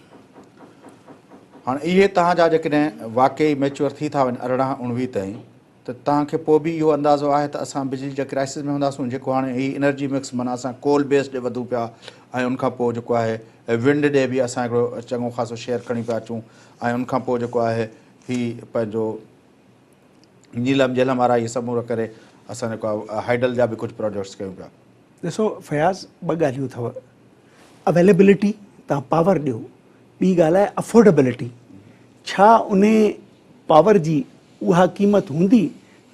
هاڻ اهي توهان جا جيڪڏهن واقعي ميچوئر ٿي ٿا وڃن 18 19 تائين ته توهان کي پوء به اهو اندازو آهي ته اسان بجلي جا ڪرائسس ۾ هونداسون جيڪو هاڻي هي انرجي مڪس معنيٰ اسان ڪول بيس ڏي وڌون پيا ۽ ان کان پوء جيڪو آهي ونڊ ڏي به اسان هڪڙو چڱو خاصو شيئر کڻي پيا اچون ۽ ان کان پوء جيڪو آهي هي پنهنجو نيلم جهلم وارا اهي سمورا ڪري اسان جيڪو آهي هائيڊل جا به ڪجهه پروجيڪٽس ڪيون پيا. ڏسو فياض ٻه ڳالهيون اٿو اويليبلٽي توهان پاور ڏيو ٻي ڳالهه آهي افورڊيبلٽي ڇا انهي پاور جي اها قيمت هوندي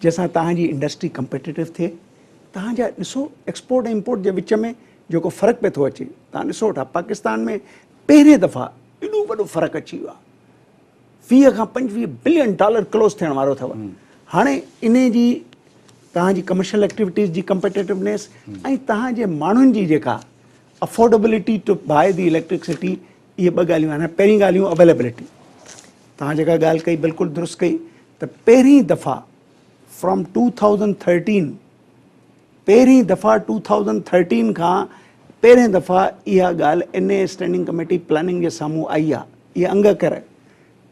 جنهن سان توهان جي انڊسٽري ڪمپيٽيٽو ٿئي توهان جا ڏسو ايڪسپورٽ ۽ امپورٽ جي وچ ۾ جيڪو فرق پئي ٿو اچي توهان ڏسو ٿا پاڪستان ۾ پهرين دفعا ايڏو وڏو فرق اچي ويو آهي 20 کان 25 بلين ڊالر ڪلوز ٿيڻ وارو اٿو هاڻي انهي جي توهان جي ڪمرشل ايڪٽيوٽيز جي ڪمپيٽيٽونيس ۽ توهان جي ماڻهن جي جيڪا affordability to buy the electricity اهي ٻه ڳالهيون آهن. پهرين ڳالهيون اويليبلٽي، توهان جيڪا ڳالهه ڪئي بلڪل درست ڪئي ته پهرين دفعا فرام 2013 پهرين دفعا 2013 کان پهرين دفعا اها ڳالهه N A standing committee planning جي سامهون آئي آهي. اهي انگ اکر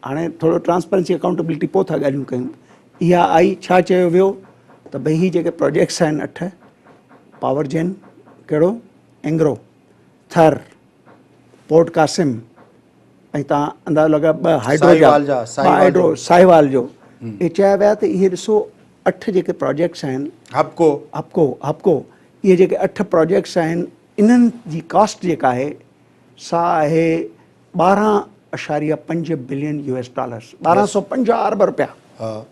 هاڻي ٿورو ٽرانسپرنسي اڪائونٽبلٽي پوء ٿا ڳالهيون ڪيون. اها آئي ڇا چيو ويو ته ڀئي هي جيڪي پروجيڪٽس آهن اٺ پاور جين ڪهڙو اينگرو ٿر پورٽ قاسم ۽ تان اندازو لڳا ٻه هائيڊرو جا ٻه هائيڊرو ساهيوال جو اهي چيا ويا ته اهي ڏسو اٺ جيڪي پروجيڪٽس آهن حبڪو حبڪو حبڪو اهي جيڪي اٺ پروجيڪٽس آهن انهن جي ڪاسٽ جيڪا آهي سا آهي ٻارهن اشاريه پنج بلين يو ايس ڊالرس، 1250 ارب رپيا،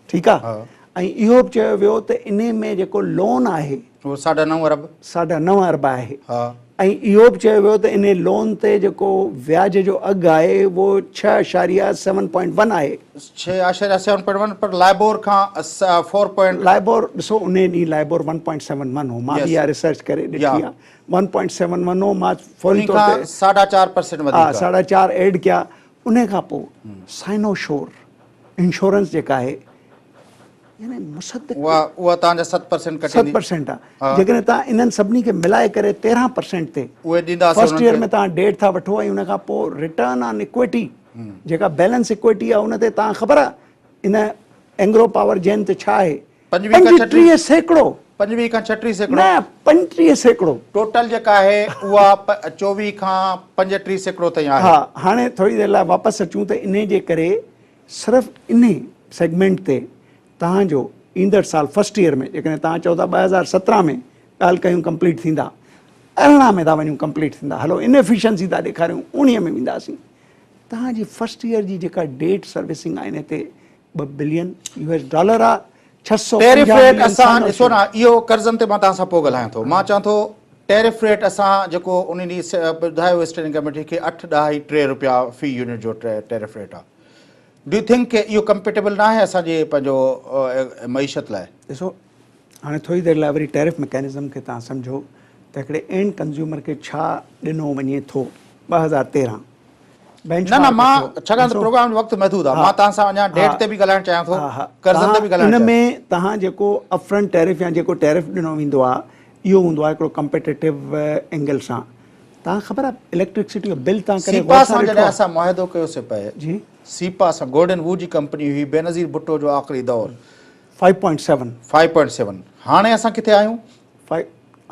ٺيڪ آ. ۽ اهو به چيو ويو ته انهي ۾ جيڪو لون آهي اهو ساڍا نو ارب، ساڍا نو ارب آهي. ۽ اهو به چيو ويو ته انهي لون تي جيڪو وياج جو اگهه آهي اهو ڇهه اشاريه سيون پوائنٽ ون آهي. ڇهه اشاريه سيون پوائنٽ ون پر لائبور کان فور پوائنٽ. لائبور ڏسو انهي ڏينهن لائبور ون پوائنٽ سيون ون هو، مان به اها ريسرچ ڪري ڏٺي آ. ون پوائنٽ سيون ون هو، مان فوري طور تي ساڍا چار پرسنٽ وڌيڪ ها ساڍا چار ايڊ ڪيا. انهي کان پوء سائنو شور انشورنس جيڪا آهي يعني مصدق اها توهان جا 7% ڪٽيندي 7% آ جيڪڏهن توهان انهن سڀني کي ملائي ڪري 13% تي اهي ڏينداسين فرسٽ ايئر ۾ توهان ڊيٽ ٿا وٺو ۽ ان کان پوء ريٽرن آن اڪوئٽي جيڪا بيلنس اڪوئٽي آ ان تي توهان خبر آ ان اينگرو پاور جين تي ڇا آهي 35%. 25 کان 36%. نه 35%. ٽوٽل جيڪا آهي اها 24 کان 35% تائين آهي. ها هاڻي ٿوري دير لاء واپس اچون ته انهي جي ڪري صرف انهي سيگمينٽ تي توهان جو ايندڙ سال فرسٽ ايئر ۾ جيڪڏهن توهان چئو ٿا 2017 ۾ ڳالهه ڪيون ڪمپليٽ ٿيندا 18 ۾ ٿا وڃون ڪمپليٽ ٿيندا هلو ان ايفيشنسي ٿا ڏيکاريون 19 ۾ وينداسين توهان جي فرسٽ ايئر جي جيڪا ڊيٽ سروسنگ آهي ان تي 2 بلين يو ايس ڊالر آ 650 ٽيرف ريٽ اسان ڏسو نه اهو قرضن تي مان توهان سان پوء ڳالهايان ٿو مان چوان ٿو ٽيرف ريٽ اسان جيڪو ان ڏينهن ٻڌايو اسٽينڊنگ ڪميٽي کي 8.3 روپيا في يونٽ جو ٽيرف ريٽ آ do you think اهو ڪمپيٽيبل نه آهي اسان جي پنهنجو معيشت لاء؟ ڏسو هاڻي ٿوري دير لاء وري ٽيرف مڪينزم کي توهان سمجهو ته هڪڙي اينڊ ڪنزيومر کي ڇا ڏنو وڃي ٿو 2013 بينچ نه نه مان ڇاڪاڻ ته پروگرام جو وقت محدود آهي مان توهان سان اڃا ڊيٽ تي به ڳالهائڻ چاهيان ٿو قرضن تي به ڳالهائڻ ان ۾ توهان جيڪو اپ فرنٽ ٽيرف يا جيڪو ٽيرف ڏنو ويندو آهي اهو هوندو آهي هڪڙو ڪمپيٽيٽو اينگل سان توهان خبر آهي اليڪٽرڪسٽي جو بل توهان ڪڏهن غور سان جڏهن اسان معاهدو ڪيو سي پئي جي سيپا سان گورڊن وو جي ڪمپني هئي بينظير ڀٽو جو آخري دور 5.7 5.7 هاڻي اسان ڪٿي آهيون؟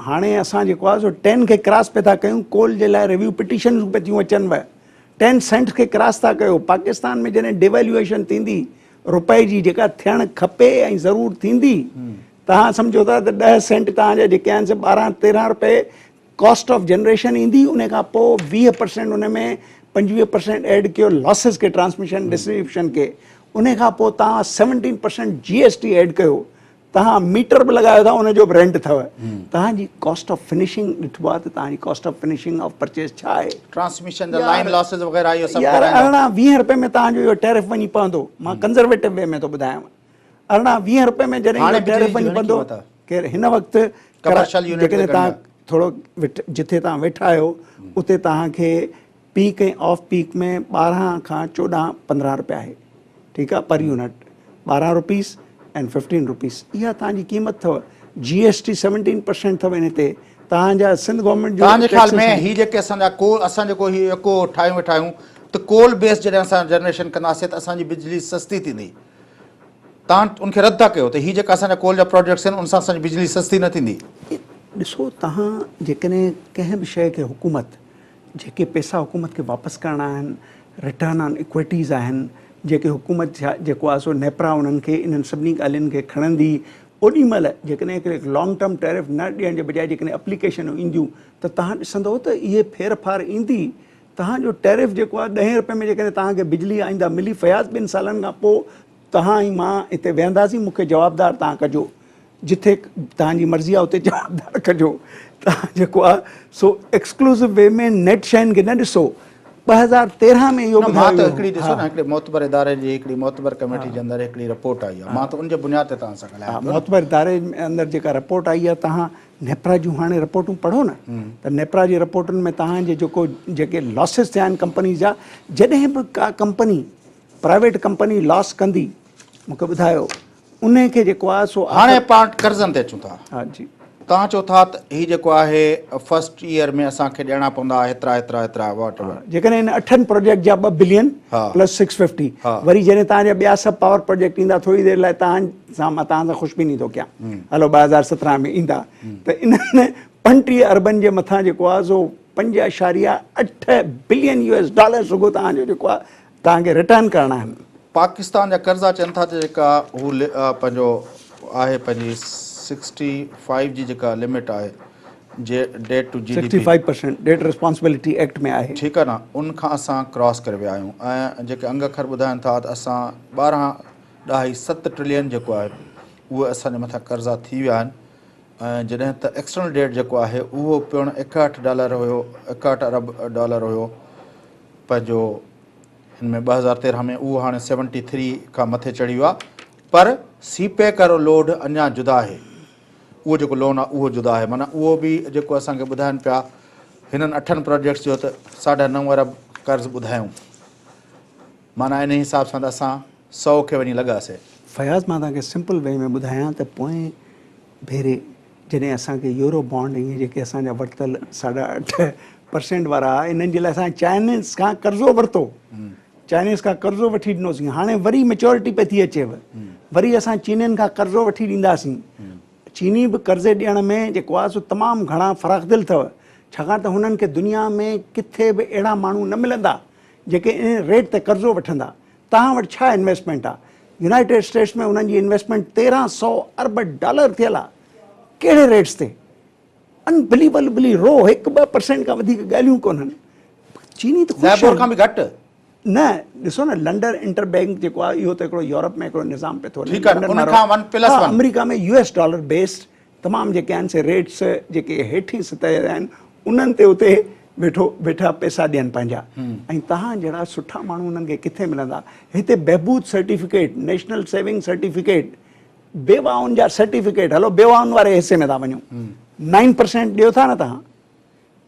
هاڻي اسان جيڪو آهي سو ٽين کي ڪراس پئي ٿا ڪيون، ڪول جي لاء ريويو پٽيشنون پئي ٿيون اچن و ٽين سينٽ کي ڪراس ٿا ڪيو، پاڪستان ۾ جڏهن ڊيويلوئيشن ٿيندي روپئي جي جيڪا ٿيڻ کپي ۽ ضرور ٿيندي توهان سمجهو ٿا ته 10 سينٽ توهان جا جيڪي آهن سي 12 13 روپئي ڪاسٽ آف جنريشن ايندي ان کان پوء 20 پرسينٽ ان ۾ 25 پرسينٽ ايڊ ڪيو لاسز کي ٽرانسميشن ڊسٽريبيوشن کي ان کان پوء توهان 17 پرسينٽ جي ايس ٽي ايڊ ڪيو توهان ميٽر به لڳايو ٿا ان جو به رينٽ اٿو توهان جي ڪاسٽ آف فنشنگ ڏٺبو آهي ته توهان جي cost of finishing of purchase ڇا آهي ٽرانسميشن جا لائن لاسز وغيره اهو سڀ يار 18 20 روپئي ۾ توهان جو اهو ٽيرف وڃي پوندو مان ڪنزرويٽو وي ۾ ٿو ٻڌايانو 18 20 روپئي ۾ جڏهن اهو ٽيرف وڃي پوندو ڪير هن وقت ڪمرشل يونٽ جيڪڏهن توهان ٿورو جٿي توهان ويٺا آهيو اتي توهان کي پيڪ ۽ آف پيڪ ۾ 12 کان 14 15 روپيا آهي ٺيڪ آهي پر يونٽ 12 روپيز ۽ 15 روپيز اها توهان جي قيمت اٿو جي ايس ٽي 17% اٿو ان تي توهان جا سنڌ گورنمينٽ جو توهان جي خيال ۾ هي جيڪي اسان جا ڪول اسان جيڪو هي ايڪو ٺاهيون ويٺا آهيون ته ڪول بيس جڏهن اسان جنريشن ڪنداسين ته اسان جي بجلي سستي ٿيندي توهان ان کي رد ٿا ڪيو ته هي جيڪا اسان جا ڪول جا پروجيڪٽس آهن ان سان اسان جي بجلي سستي نه ٿيندي. ڏسو توهان جيڪڏهن ڪنهن به شيء کي حڪومت جيڪي پئسا حڪومت کي واپس ڪرڻا آهن رٽرن آن اڪوئٽيز آهن جيڪي حڪومت جيڪو آهي سو نيپرا انهن کي انهن سڀني ڳالهين کي کڻندي اوڏي مهل جيڪڏهن هڪڙي لانگ ٽرم ٽيرف نه ڏيڻ جي بجاء جيڪڏهن اپليڪيشنون اينديون ته توهان ڏسندو ته اهي ڦير ڦار ايندي توهان جو ٽيرف جيڪو آهي ڏهين رپئي ۾ جيڪڏهن توهان کي بجلي آئنده ملي فياض ٻن سالن کان پوء توهان ۽ مان هتي ويهنداسين مون کي جوابدار توهان ڪجو جٿي توهان جي مرضي آهي اتي جوابدار ڪجو توهان جيڪو آهي سو ايڪسڪلوسو وي ۾ نيٽ شين کي نه ڏسو 2013 ۾ اهو ٻڌايو مان ته هڪڙي ڏسو نه هڪڙي معتبر اداري جي هڪڙي معتبر ڪميٽي جي اندر هڪڙي رپورٽ آئي آهي مان ته ان جي بنياد تي توهان سان ڳالهايان ٿو معتبر اداري اندر جيڪا رپورٽ آئي آهي توهان نيپرا جون هاڻي رپورٽون پڙهو نه ته نيپرا جي رپورٽن ۾ توهان جي جيڪو جيڪي لاسز ٿيا آهن ڪمپنيز جا، جڏهن به ڪا ڪمپني پرائيويٽ ڪمپني لاس ڪندي مون کي ٻڌايو انهي کي جيڪو آهي سو هاڻي پاڻ قرضن تي اچون ٿا. ها جي. توهان چئو ٿا ته هي جيڪو آهي فرسٽ ايئر ۾ اسان کي ڏيڻا پوندا هيترا هيترا هيترا واٽ ايور. جيڪڏهن هن اٺن پروجيڪٽ جا ٻه بلين پلس سڪس ففٽي وري جڏهن توهان جا ٻيا سڀ پاور پروجيڪٽ ايندا ٿوري دير لاء توهان سان مان توهان سان خوشبيني ٿو ڪيان هلو 2017 ۾ ايندا ته انهن 35 اربن جي مٿان جيڪو آهي سو پنج اشاريا اٺ بلين يو ايس ڊالرس رڳو توهان جو جيڪو آهي توهان کي ريٽرن ڪرڻا آهن. پاڪستان جا قرضا چون ٿا ته جيڪا هو پنهنجو آهي پنهنجي سڪسٽي فائيو جي جيڪا لمٽ آهي جي debt to G D sixty P five percent debt responsibility act ۾ آهي. ٺيڪ آهي نه ان کان اسان ڪراس ڪري ويا آهيون ۽ جيڪي انگ اکر ٻڌائن ٿا ته اسان ٻارهن ڏهائي ست ٽرلين جيڪو آهي اهي اسان جي مٿان قرضا ٿي ويا آهن ۽ جڏهن ته ايڪسٽرنل ڊيٽ جيڪو آهي اهو پڻ 61 ڊالر هيو 61 ارب ڊالر هيو پنهنجو هن ۾ 2013 ۾ اهو هاڻي سيونٽي ٿري کان مٿي چڙهي ويو آهي پر سي پيڪ وارو لوڊ اڃا جدا آهي اهو جيڪو لون آهي اهو جدا آهي معنيٰ اهو به جيڪو اسان کي ٻڌائن پيا هنن اٺن پروجيڪٽس جو ته ساڍا نو ارب قرض ٻڌايون معنيٰ انهي حساب سان ته اسان سئو کي وڃي لڳاسي. فياض مان توهان کي سمپل وي ۾ ٻڌايان ته پوئين ڀيري جڏهن اسان کي يورو بانڊ ۽ جيڪي اسان جا ورتل ساڍا اٺ پرسينٽ وارا ها انهن جي لاء اسان چائنيز کان قرضو ورتو، چائنيز کان قرضو وٺي ڏنوسين، هاڻي وري ميچورٽي پئي ٿي اچيو، وري اسان چينين کان قرضو وٺي ڏينداسين. چيني به قرضي ڏيڻ ۾ جيڪو آهي سو تمام گهڻا فراخدل اٿو، ڇاڪاڻ ته هنن کي دنيا ۾ ڪٿي به اهڙا ماڻهو نه ملندا جيڪي ان ريٽ تي قرضو وٺندا. توهان وٽ ڇا انويسٽمينٽ آ؟ يونائيٽيڊ اسٽيٽس ۾ انهن جي انويسٽمينٽ 1300 ارب ڊالر ٿيل آ، ڪهڙي ريٽس تي؟ انبليويبلي رو، هڪ ٻه پرسينٽ کان وڌيڪ ڳالهيون ڪونهن. چيني ته خوش لائبور کان به گهٽ. نه ڏسو نه لنڊن انٽر بينڪ جيڪو آ اهو ته هڪڙو يورپ ۾ هڪڙو نظام پئي ٿو هلي. ٺيڪ آ نه ان کان ون پلس ون. آمريڪا ۾ يو ايس ڊالر based تمام جيڪي آهن سي ريٽس جيڪي هيٺين سطح جا آهن انهن تي اتي ويٺو ويٺا پئسا ڏين پنهنجا ۽ توهان جهڙا سٺا ماڻهو انهن کي ڪٿي ملندا. هتي بهبود سرٽيفڪيٽ، نيشنل سيونگ سرٽيفڪيٽ، بيواهن جا سرٽيفڪيٽ، هلو بيواهن واري حصي ۾ ٿا وڃون، نائن پرسينٽ ڏيو ٿا نه توهان،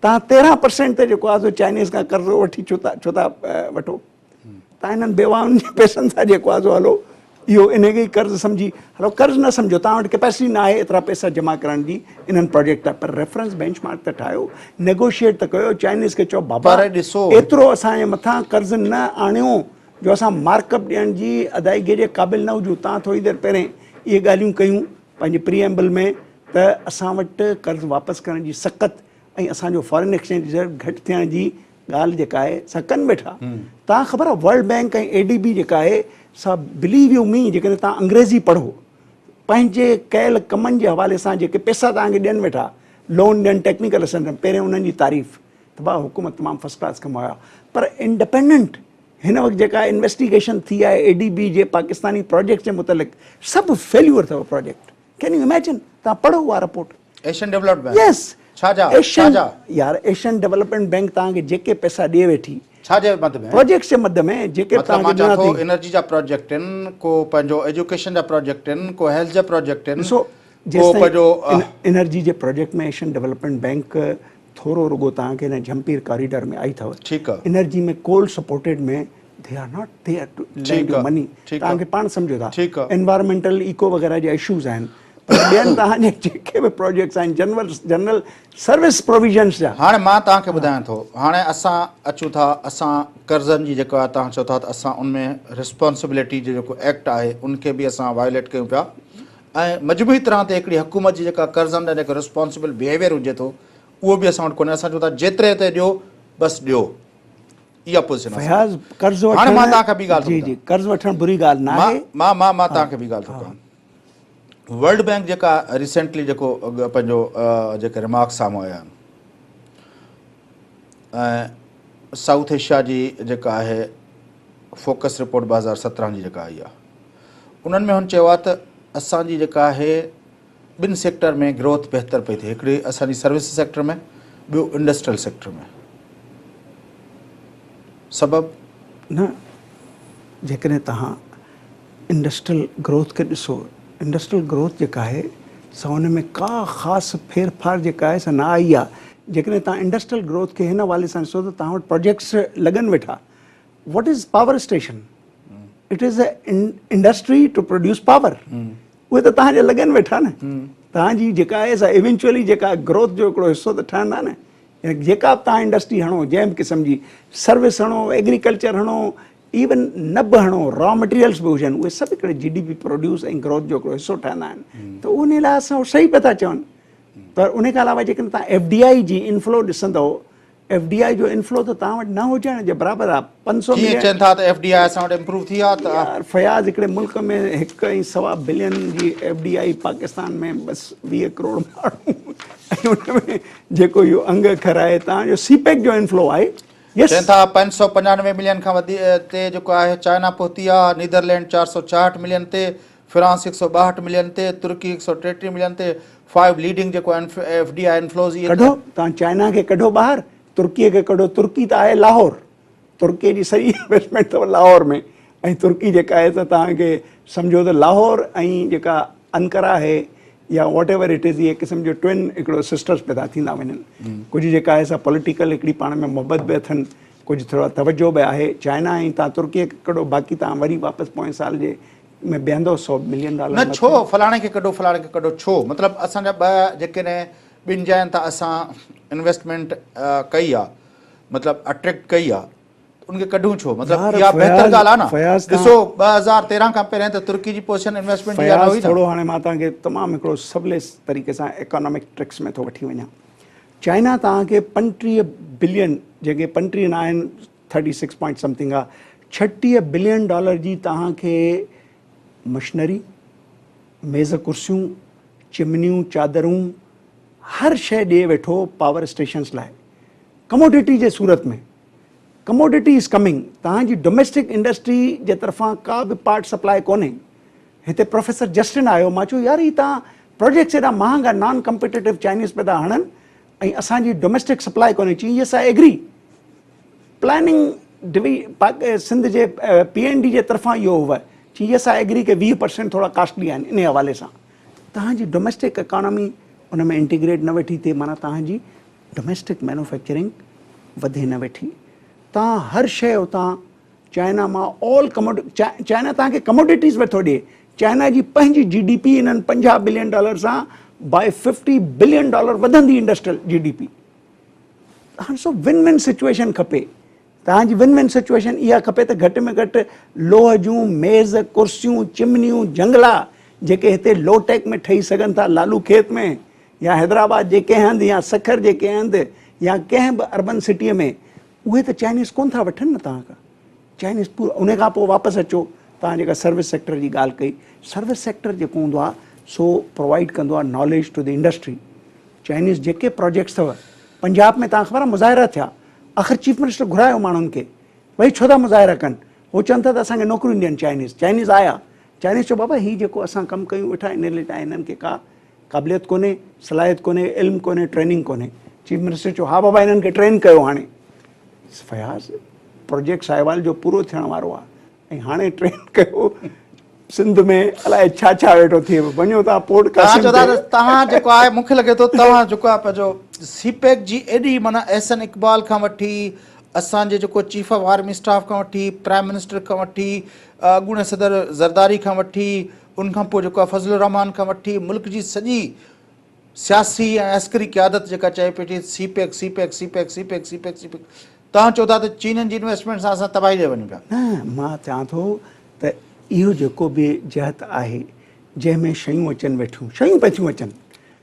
توهان 13 پرسينٽ تي جيڪو آهي سو چائنيز کان قرضو وٺي ڇو ٿا ڇو ٿا وٺو؟ توهان انهن بيواهن جي پئسن سان جيڪو آهي سو هلو اهو انهي کي ئي قرض سمجهي هلو قرض نه سمجهو، توهان وٽ ڪيپيسٽي نه آهي ايترا پئسا جمع ڪرڻ جي انهن پروجيڪٽ لاء، پر ريفرنس بينچ مارڪ ته ٺاهيو، نيگوشيئيٽ ته ڪيو، چائنيز کي چئو بابا پر ڏسو ايترو اسان جي مٿان قرض نه آڻيو جو اسان مارڪ اپ ڏيڻ جي ادائيگي جي قابل نه هجون، توهان ٿوري دير پهرين اهي ڳالهيون ڪيون پنهنجي پري ايمبل ۾ ته اسان وٽ قرض واپس ڪرڻ جي سقت ۽ اسان جو فارين ايڪسچينج ريزرو گهٽ ٿيڻ جي ڳالهه جيڪا آهي سا ڪن ويٺا. توهان خبر آهي ورلڊ بينڪ ۽ اي ڊي بي جيڪا آهي سا بليو يو مي جيڪڏهن توهان انگريزي پڙهو پنهنجي ڪيل ڪمن جي حوالي سان جيڪي پئسا توهان کي ڏين ويٺا لون ڏين ٽيڪنيڪل اسسٽنس پهرين انهن جي تعريف ته ڀاء حڪومت تمام فرسٽ ڪلاس ڪم آيو پر انڊپينڊنٽ هن وقت جيڪا انويسٽيگيشن ٿي آهي اي ڊي بي جي پاڪستاني پروجيڪٽ جي متعلق سڀ فيليور اٿو پروجيڪٽ. Can you imagine توهان پڙهو اها report. Asian development bank yes ڇا جا ڇا جا يار ايشين ڊولپمينٽ بينڪ توهان کي جيڪي پئسا ڏئي ويٺي ڇا جي مد ۾ پروجيڪٽس جي مد ۾ جيڪي مطلب مان چوان ٿو انرجي جا پروجيڪٽ آهن ڪو پنهنجو ايجوڪيشن جا پروجيڪٽ آهن ڪو هيلٿ جا پروجيڪٽ آهن ڏسو ڪو پنهنجو انرجي جي پروجيڪٽ ۾ ايشين ڊولپمينٽ بينڪ ٿورو رڳو توهان کي هن جهمپير ڪاريڊر ۾ آئي اٿو ٺيڪ آ energy ۾ coal supported ۾ they are not there to lend you money توهان کي پاڻ سمجهو ٿا انوائرمينٽل ايڪو وغيره جا اشوز آهن پر ٻين توهان جي جيڪي به پروجيڪٽس آهن جنرل جنرل سروس پروويزنس جا. هاڻي مان توهان کي ٻڌايان ٿو هاڻي اسان اچون ٿا اسان قرضن جي جيڪا توهان چئو ٿا ته اسان ان ۾ ريسپانسبلٽي جو جيڪو ايڪٽ آهي ان کي به اسان وائليٽ ڪيون پيا ۽ مجموعي طرح تي هڪڙي حڪومت جي جيڪا قرضن ڏانهن جيڪو ريسپانسبل بيهيويئر هجي ٿو اهو به اسان وٽ ڪونهي اسان چئون ٿا جيتري تي ڏيو بس ڏيو اها پوزيشن آهي فياض قرض وٺڻ هاڻي مان توهان کان ٻي ڳالهه جي جي قرض وٺڻ بري ڳالهه نه آهي مان مان مان توهان کي ٻي ڳالهه ٿو ڪيان ورلڊ بينڪ جيڪا ريسينٽلي جيڪو پنهنجو جيڪي ريمارڪس سامهون آيا آهن ۽ سائوٿ ايشيا جي جيڪا آهي فوڪس رپورٽ 2017 جي جيڪا آئي آهي انهن ۾ هن چيو آهي ته اسان جي جيڪا آهي ٻن سيڪٽر ۾ گروٿ بهتر پئي ٿئي هڪڙي اسان جي سروس سيڪٽر ۾ ٻيو انڊسٽريل سيڪٽر ۾ سبب؟ نه جيڪڏهن توهان انڊسٽريل گروٿ کي ڏسو انڊسٽريل گروٿ جيڪا آهي سا ان ۾ ڪا خاص ڦيرڦار جيڪا آهي سا نه آئي آهي. جيڪڏهن توهان انڊسٽريل گروٿ کي هن حوالي سان ڏسو ته توهان وٽ پروجيڪٽس لڳن ويٺا. What is power station? It is a industry to produce power. اهي ته توهان جا لڳن ويٺا نه. توهان جي جيڪا آهي سا ايونچوئلي جيڪا گروٿ جو هڪڙو حصو ته ٺهندا نه. يعني جيڪا به توهان انڊسٽري هڻو جنهن به قسم جي سروس هڻو ايگريڪلچر هڻو ايون نه به هڻو را مٽيريلز به هجن اهي سڀ هڪڙي جي ڊي پي پروڊيوس ۽ گروٿ جو هڪڙو حصو ٺهندا آهن ته ان لاء اسان صحيح پيا ٿا چون پر ان کان علاوه جيڪڏهن توهان ايف ڊي I جي انفلو ڏسندو ايف ڊي I جو انفلو ته توهان وٽ نه هجڻ جي برابر آهي 500 ملين چون ٿا ته ايف ڊي I اسان وٽ امپروو ٿي آهي ته يار فياض هڪڙي ملڪ ۾ هڪ ۽ سوا بلين جي ايف ڊي I Pakistan ۾ بس 20 ڪروڙ ماڻهو ۽ ان ۾ جيڪو اهو انگ اکر آهي توهان جو سي پيڪ جو انفلو آهي چون ٿا 595 ملين کان وڌي تي جيڪو آهي چائنا پهتي آهي، نيدرلينڊ 466 ملين تي، فرانس 162 ملين تي، ترڪي 133 ملين تي، فائيو ليڊنگ جيڪو ايف ڊي I inflows اهي ڪڍو توهان چائنا کي ڪڍو ٻاهر ترڪي کي ڪڍو ترڪي ته آهي لاهور ترڪي جي سڄي انويسٽمينٽ اٿو لاهور ۾ ۽ ترڪي جيڪا آهي ته توهان کي سمجهو ته لاهور ۽ جيڪا انقره آهي يا واٽ ايور it از اهي قسم جو ٽوئن هڪڙو سسٽرس پيدا ٿيندا وڃن ڪجهه جيڪا آهي سا پوليٽيڪل هڪڙي پاڻ ۾ محبت به اٿن ڪجهه ٿورا توجه به آهي چائنا ۽ توهان ترڪي کي ڪڍو باقي توهان وري واپس پوئين سال جي ۾ بيهندو سو ملين ڊالر نه ڇو فلاڻي کي ڪڍو فلاڻي کي ڪڍو ڇو مطلب اسان جا ٻه جيڪڏهن ٻن جاين تان اسان انويسٽمينٽ ڪئي آ مطلب اٽريڪٽ ڪئي آ ان کي ڪڍون ڇو مطلب اها بهتر ڳالهه آهي نه ڏسو 2013 کان پهرين ته ترڪي جي پوزيشن انويسٽمينٽ جي اها نه هئي نه ٿورو هاڻي مان توهان کي تمام هڪڙو سولي طريقي سان ايڪانامڪ ٽرڪس ۾ ٿو وٺي وڃان چائنا توهان کي 35 بلين جيڪي 35 نه آهن 36 پوائنٽ سمٿنگ آهي 36 بلين ڊالر جي توهان کي مشنري ميز ڪرسيون چمنيون چادرون هر شيء ڏئي ويٺو پاور اسٽيشنس لاء ڪموڊٽي جي صورت ۾ ڪموڊٽي از ڪمنگ توهان جي ڊوميسٽڪ انڊسٽري جي طرفان ڪا به پارٽ سپلاء ڪونهي هتي پروفيسر جسٽن آيو مان چيو يار هي توهان پروجيڪٽس ايڏا مهانگا نان ڪمپيٽيٽو چائنيز پيا ٿا هڻن ۽ اسان جي ڊوميسٽڪ سپلاء ڪونهي چيائين يس I agree planning ڊوي سنڌ جي پي اين ڊي جي طرفان اهو هو چيائين يس I agree ڪي 20 پرسنٽ ٿورا ڪاسٽلي آهن انهي حوالي سان توهان جي ڊوميسٽڪ اڪانومي ان ۾ انٽيگريٽ نه ويٺي ٿئي معنيٰ توهان جي ڊوميسٽڪ مينوفيڪچرنگ وڌي نه ويٺي توهان هر شيء اتان چائنا مان آل ڪموڊ چائنا توهان کي ڪموڊٽيز به ٿو ڏئي چائنا جي پنهنجي جي ڊي پي انهن 50 بلين ڊالر سان باء 50 بلين ڊالر وڌندي انڊسٽريل جي ڊي پي هاڻ سو ون ون سچويشن کپي توهان جي ون ون سچويشن اها کپي ته گهٽ ۾ گهٽ لوهه جون ميز ڪرسيون چمنيون جنگلا جيڪي هتي لو ٽيڪ ۾ ٺهي سگهن ٿا لالو کيت ۾ يا حيدرآباد جي ڪنهن هنڌ يا سکر جي ڪنهن هنڌ يا ڪنهن به اربن سٽيء ۾ اهي ته چائنيز ڪونه ٿا وٺن نه توهان کان چائنيز پورو ان کان پوء واپس اچو توهان جيڪا سروس سيڪٽر جي ڳالهه ڪئي سروس سيڪٽر جيڪو هوندو آهي سو پرووائيڊ ڪندو آهي knowledge to the industry Chinese جيڪي پروجيڪٽس اٿو پنجاب ۾ توهان خبر آهي مظاهرا ٿيا آخر چيف منسٽر گهرايو ماڻهن کي ڀئي ڇو ٿا مظاهرا ڪن هو چون ٿا ته اسان کي نوڪريون ڏين چائنيز چائنيز آيا چائنيز چيو بابا هي جيڪو اسان ڪم ڪيون ويٺا ان لاء هنن کي ڪا قابليت ڪونهي، صلاحيت ڪونهي، علم ڪونهي، ٽريننگ ڪونهي. چيف منسٽر چيو ها بابا هنن کي ٽرين ڪيو هاڻي فياض پروجيڪٽ ساهيوال جو پورو ٿيڻ وارو آهي ۽ هاڻي ٽرين ڪيو سنڌ ۾ الائي ڇا ڇا ويٺو ٿئي وڃو تان پورٽ قاسم تي توهان جيڪو آهي مون کي لڳي ٿو توهان جيڪو آهي پنهنجو سي پيڪ جي ايڏي معنيٰ احسن اقبال کان وٺي اسان جي جيڪو چيف آف آرمي اسٽاف کان وٺي پرائم منسٽر کان وٺي اڳوڻي صدر زرداري کان وٺي ان کان پوء جيڪو آهي فضل الرحمان کان وٺي ملڪ جي سڄي سياسي ۽ عسڪري قيادت جيڪا چئي پئي ٿي CPEC CPEC CPEC CPEC CPEC CPEC توهان چئو ٿا ته چينين جي انويسٽمينٽ سان اسان تباهي ڏي وڃون پيا. نه مان چوان ٿو ته اهو جيڪو به جهت آهي جنهن ۾ شيون اچن ويٺيون شيون پئي ٿيون اچن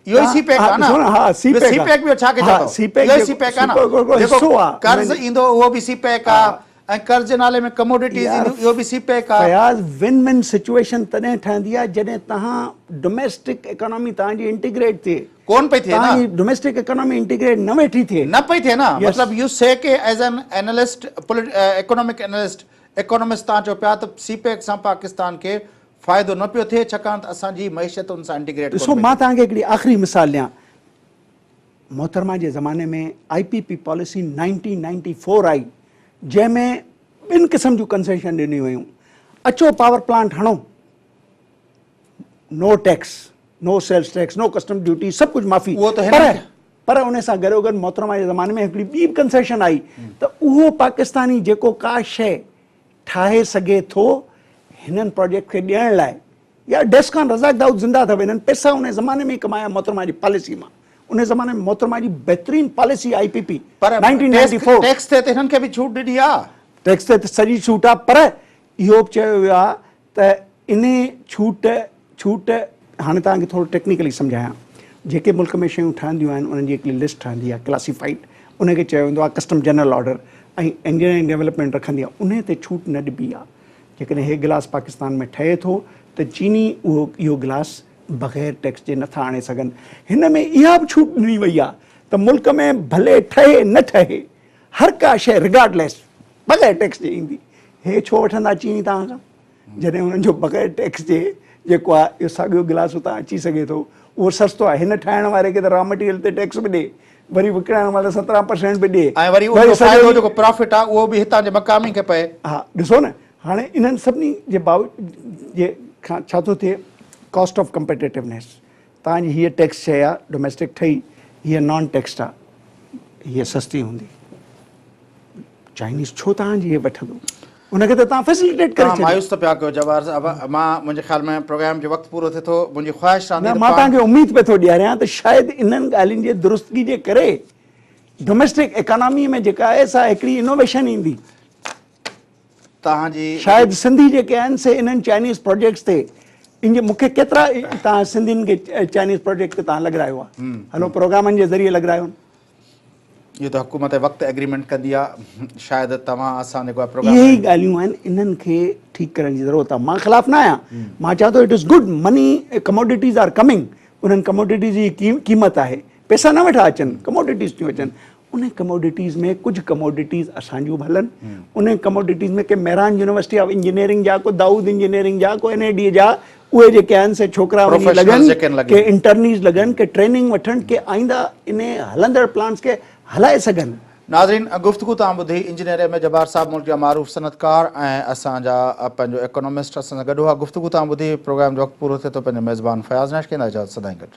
اهو ئي سي پيڪ آهي نه ها سي پيڪ ٻيو ڇا کي چئو ٿا سي پيڪ اهو ئي سي پيڪ آهي نه جيڪو قرض ايندو اهو به سي پيڪ آهي ۽ قرض جي نالي ۾ ڪموڊٽيز اينديون اهو به سي پيڪ آ. فياض ون ون سچوئيشن تڏهن ٺهندي آ جڏهن توهان ڊوميسٽڪ ايڪانامي توهان جي انٽيگريٽ ٿئي. ڪون پئي ٿئي نه. توهان جي ڊوميسٽڪ ايڪانامي انٽيگريٽ نه ويٺي ٿئي. نه پئي ٿئي نه مطلب يو سي ڪي as an analyst economic analyst economist توهان چئو پيا ته سي پيڪ سان پاڪستان کي فائدو نه پيو ٿئي ڇاڪاڻ ته اسان جي معيشت ان سان انٽيگريٽ ڪون پئي ٿئي. ڏسو مان توهان کي هڪڙي آخري مثال ڏيان محترمه جي زماني ۾ آء پي پي پاليسي 1994 آئي جنهن ۾ ٻن قسم جون ڪنسيشن ڏنيون ويون اچو پاور پلانٽ هڻو نو tax No sales tax, no custom duty, سڀ ڪجهه معافي. اهو ته هن پر ان سان گڏوگڏ محترمه جي زماني ۾ هڪڙي ٻي به ڪنسيشن آئي ته اهو پاڪستاني جيڪو ڪا شيء ٺاهي سگهي ٿو هنن پروجيڪٽ کي ڏيڻ لاء يا ڊيسڪان رزاق دائود زنده اٿو هنن پئسا ان زماني ۾ ئي ڪمايا محترمه جي پاليسي مان ان زماني ۾ محترمه جي بهترين پاليسي آئي پي پي پر 1994 ٽيڪس تي ته هنن کي به ڇوٽ ڏني آ. ٽيڪس تي ته سڄي ڇوٽ آ پر اهو به چيو ويو آ ته انهي ڇوٽ ڇوٽ هاڻي توهان کي ٿورو ٽيڪنيڪلي سمجهايان جيڪي ملڪ ۾ شيون ٺهنديون آهن انهن جي هڪڙي لسٽ ٺهندي آهي ڪلاسيفائيڊ ان کي چيو ويندو آهي custom general order ۽ engineering development رکندي آهي انهي تي ڇوٽ نه ڏبي آهي جيڪڏهن هي گلاس پاڪستان ۾ ٺهي ٿو ته چيني اهو اهو گلاس بغير ٽيڪس جي نٿا آڻي سگهن هن ۾ اها به ڇوٽ ڏني وئي آهي ته ملڪ ۾ ڀلي ٺهي نه ٺهي هر ڪا شيء رگارڊليس بغير ٽيڪس جي ايندي هي ڇو وٺندا چيني توهان کان جڏهن انهن جو بغير ٽيڪس جي جيڪو آهي اهو ساڳيو گلاس اتان اچي سگهي ٿو اهو سستو آهي هن ٺاهڻ واري کي ته را مٽيريل تي ٽيڪس به ڏي وري وڪڻائڻ مهل 17% به ڏي ۽ وري ان جو فائدو جيڪو پرافٽ آهي اهو به هتان جي مقامي کي پئي. ها ڏسو نه هاڻي انهن سڀني جي باوجود جي کان ڇا ٿو ٿئي ڪاسٽ آف ڪمپيٽيٽونيس توهان جي هيء ٽيڪس شيء آ ڊوميسٽڪ ٺهي هيء نان ٽيڪسڊ آ هيء سستي هوندي چائنيز ڇو توهان جي هيء وٺندو ان کي ته توهان فيسليٽيٽ ڪري ڇڏيو. مايوس ته پيا ڪيو جبار صاحب مان منهنجي خيال ۾ پروگرام جو وقت پورو ٿئي ٿو منهنجي خواهش رهندي نه مان توهان کي اميد پئي ٿو ڏياريان ته شايد انهن ڳالهين جي درستگي جي ڪري ڊوميسٽڪ ايڪانامي ۾ جيڪا آهي سا هڪڙي انوويشن ايندي. توهان جي. شايد سنڌي جيڪي آهن سي انهن چائنيز پروجيڪٽس تي ان جي مونکي ڪيترا توهان سنڌين کي چائنيز پروجيڪٽ تي توهان لڳرايو آهي هلو پروگرامن جي ذريعي لڳرايو. اهو ته حڪومت وقت ايگريمينٽ ڪندي آهي شايد توهان اسان جيڪو آهي پروگرام. اهي ئي ڳالهيون آهن انهن کي ٺيڪ ڪرڻ جي ضرورت آهي مان خلاف نه آهيان مان چوان ٿو it is good money commodities are coming انهن ڪموڊٽيز جي قيمت آهي پئسا نه ويٺا اچن ڪموڊٽيز ٿيون اچن انهن ڪموڊٽيز ۾ ڪجهه ڪموڊٽيز اسان جون به هلن انهن commodities ۾ K Mehran university of engineering جا ڪو دائود انجنيئرنگ جا ڪو اين اي ڊي جا اهي جيڪي آهن سي ڇوڪرا وڃي لڳن ڪي انٽرنيز لڳن ڪي ٽريننگ وٺن ڪي آئنده انهي هلندڙ پلانٽس کي هلائي سگهن. ناظرين گفتگو توهان ٻڌي انجنيئر ايم اي جبار صاحب ملڪ جا معروف صنعتڪار ۽ اسان جا پنهنجو ايڪانومسٽ اسان سان گڏ هئا گفتگو توهان ٻڌي پروگرام جو وقت پورو ٿئي ٿو پنهنجي ميزبان فياض نائچ کي اجازت سدائين گڏ.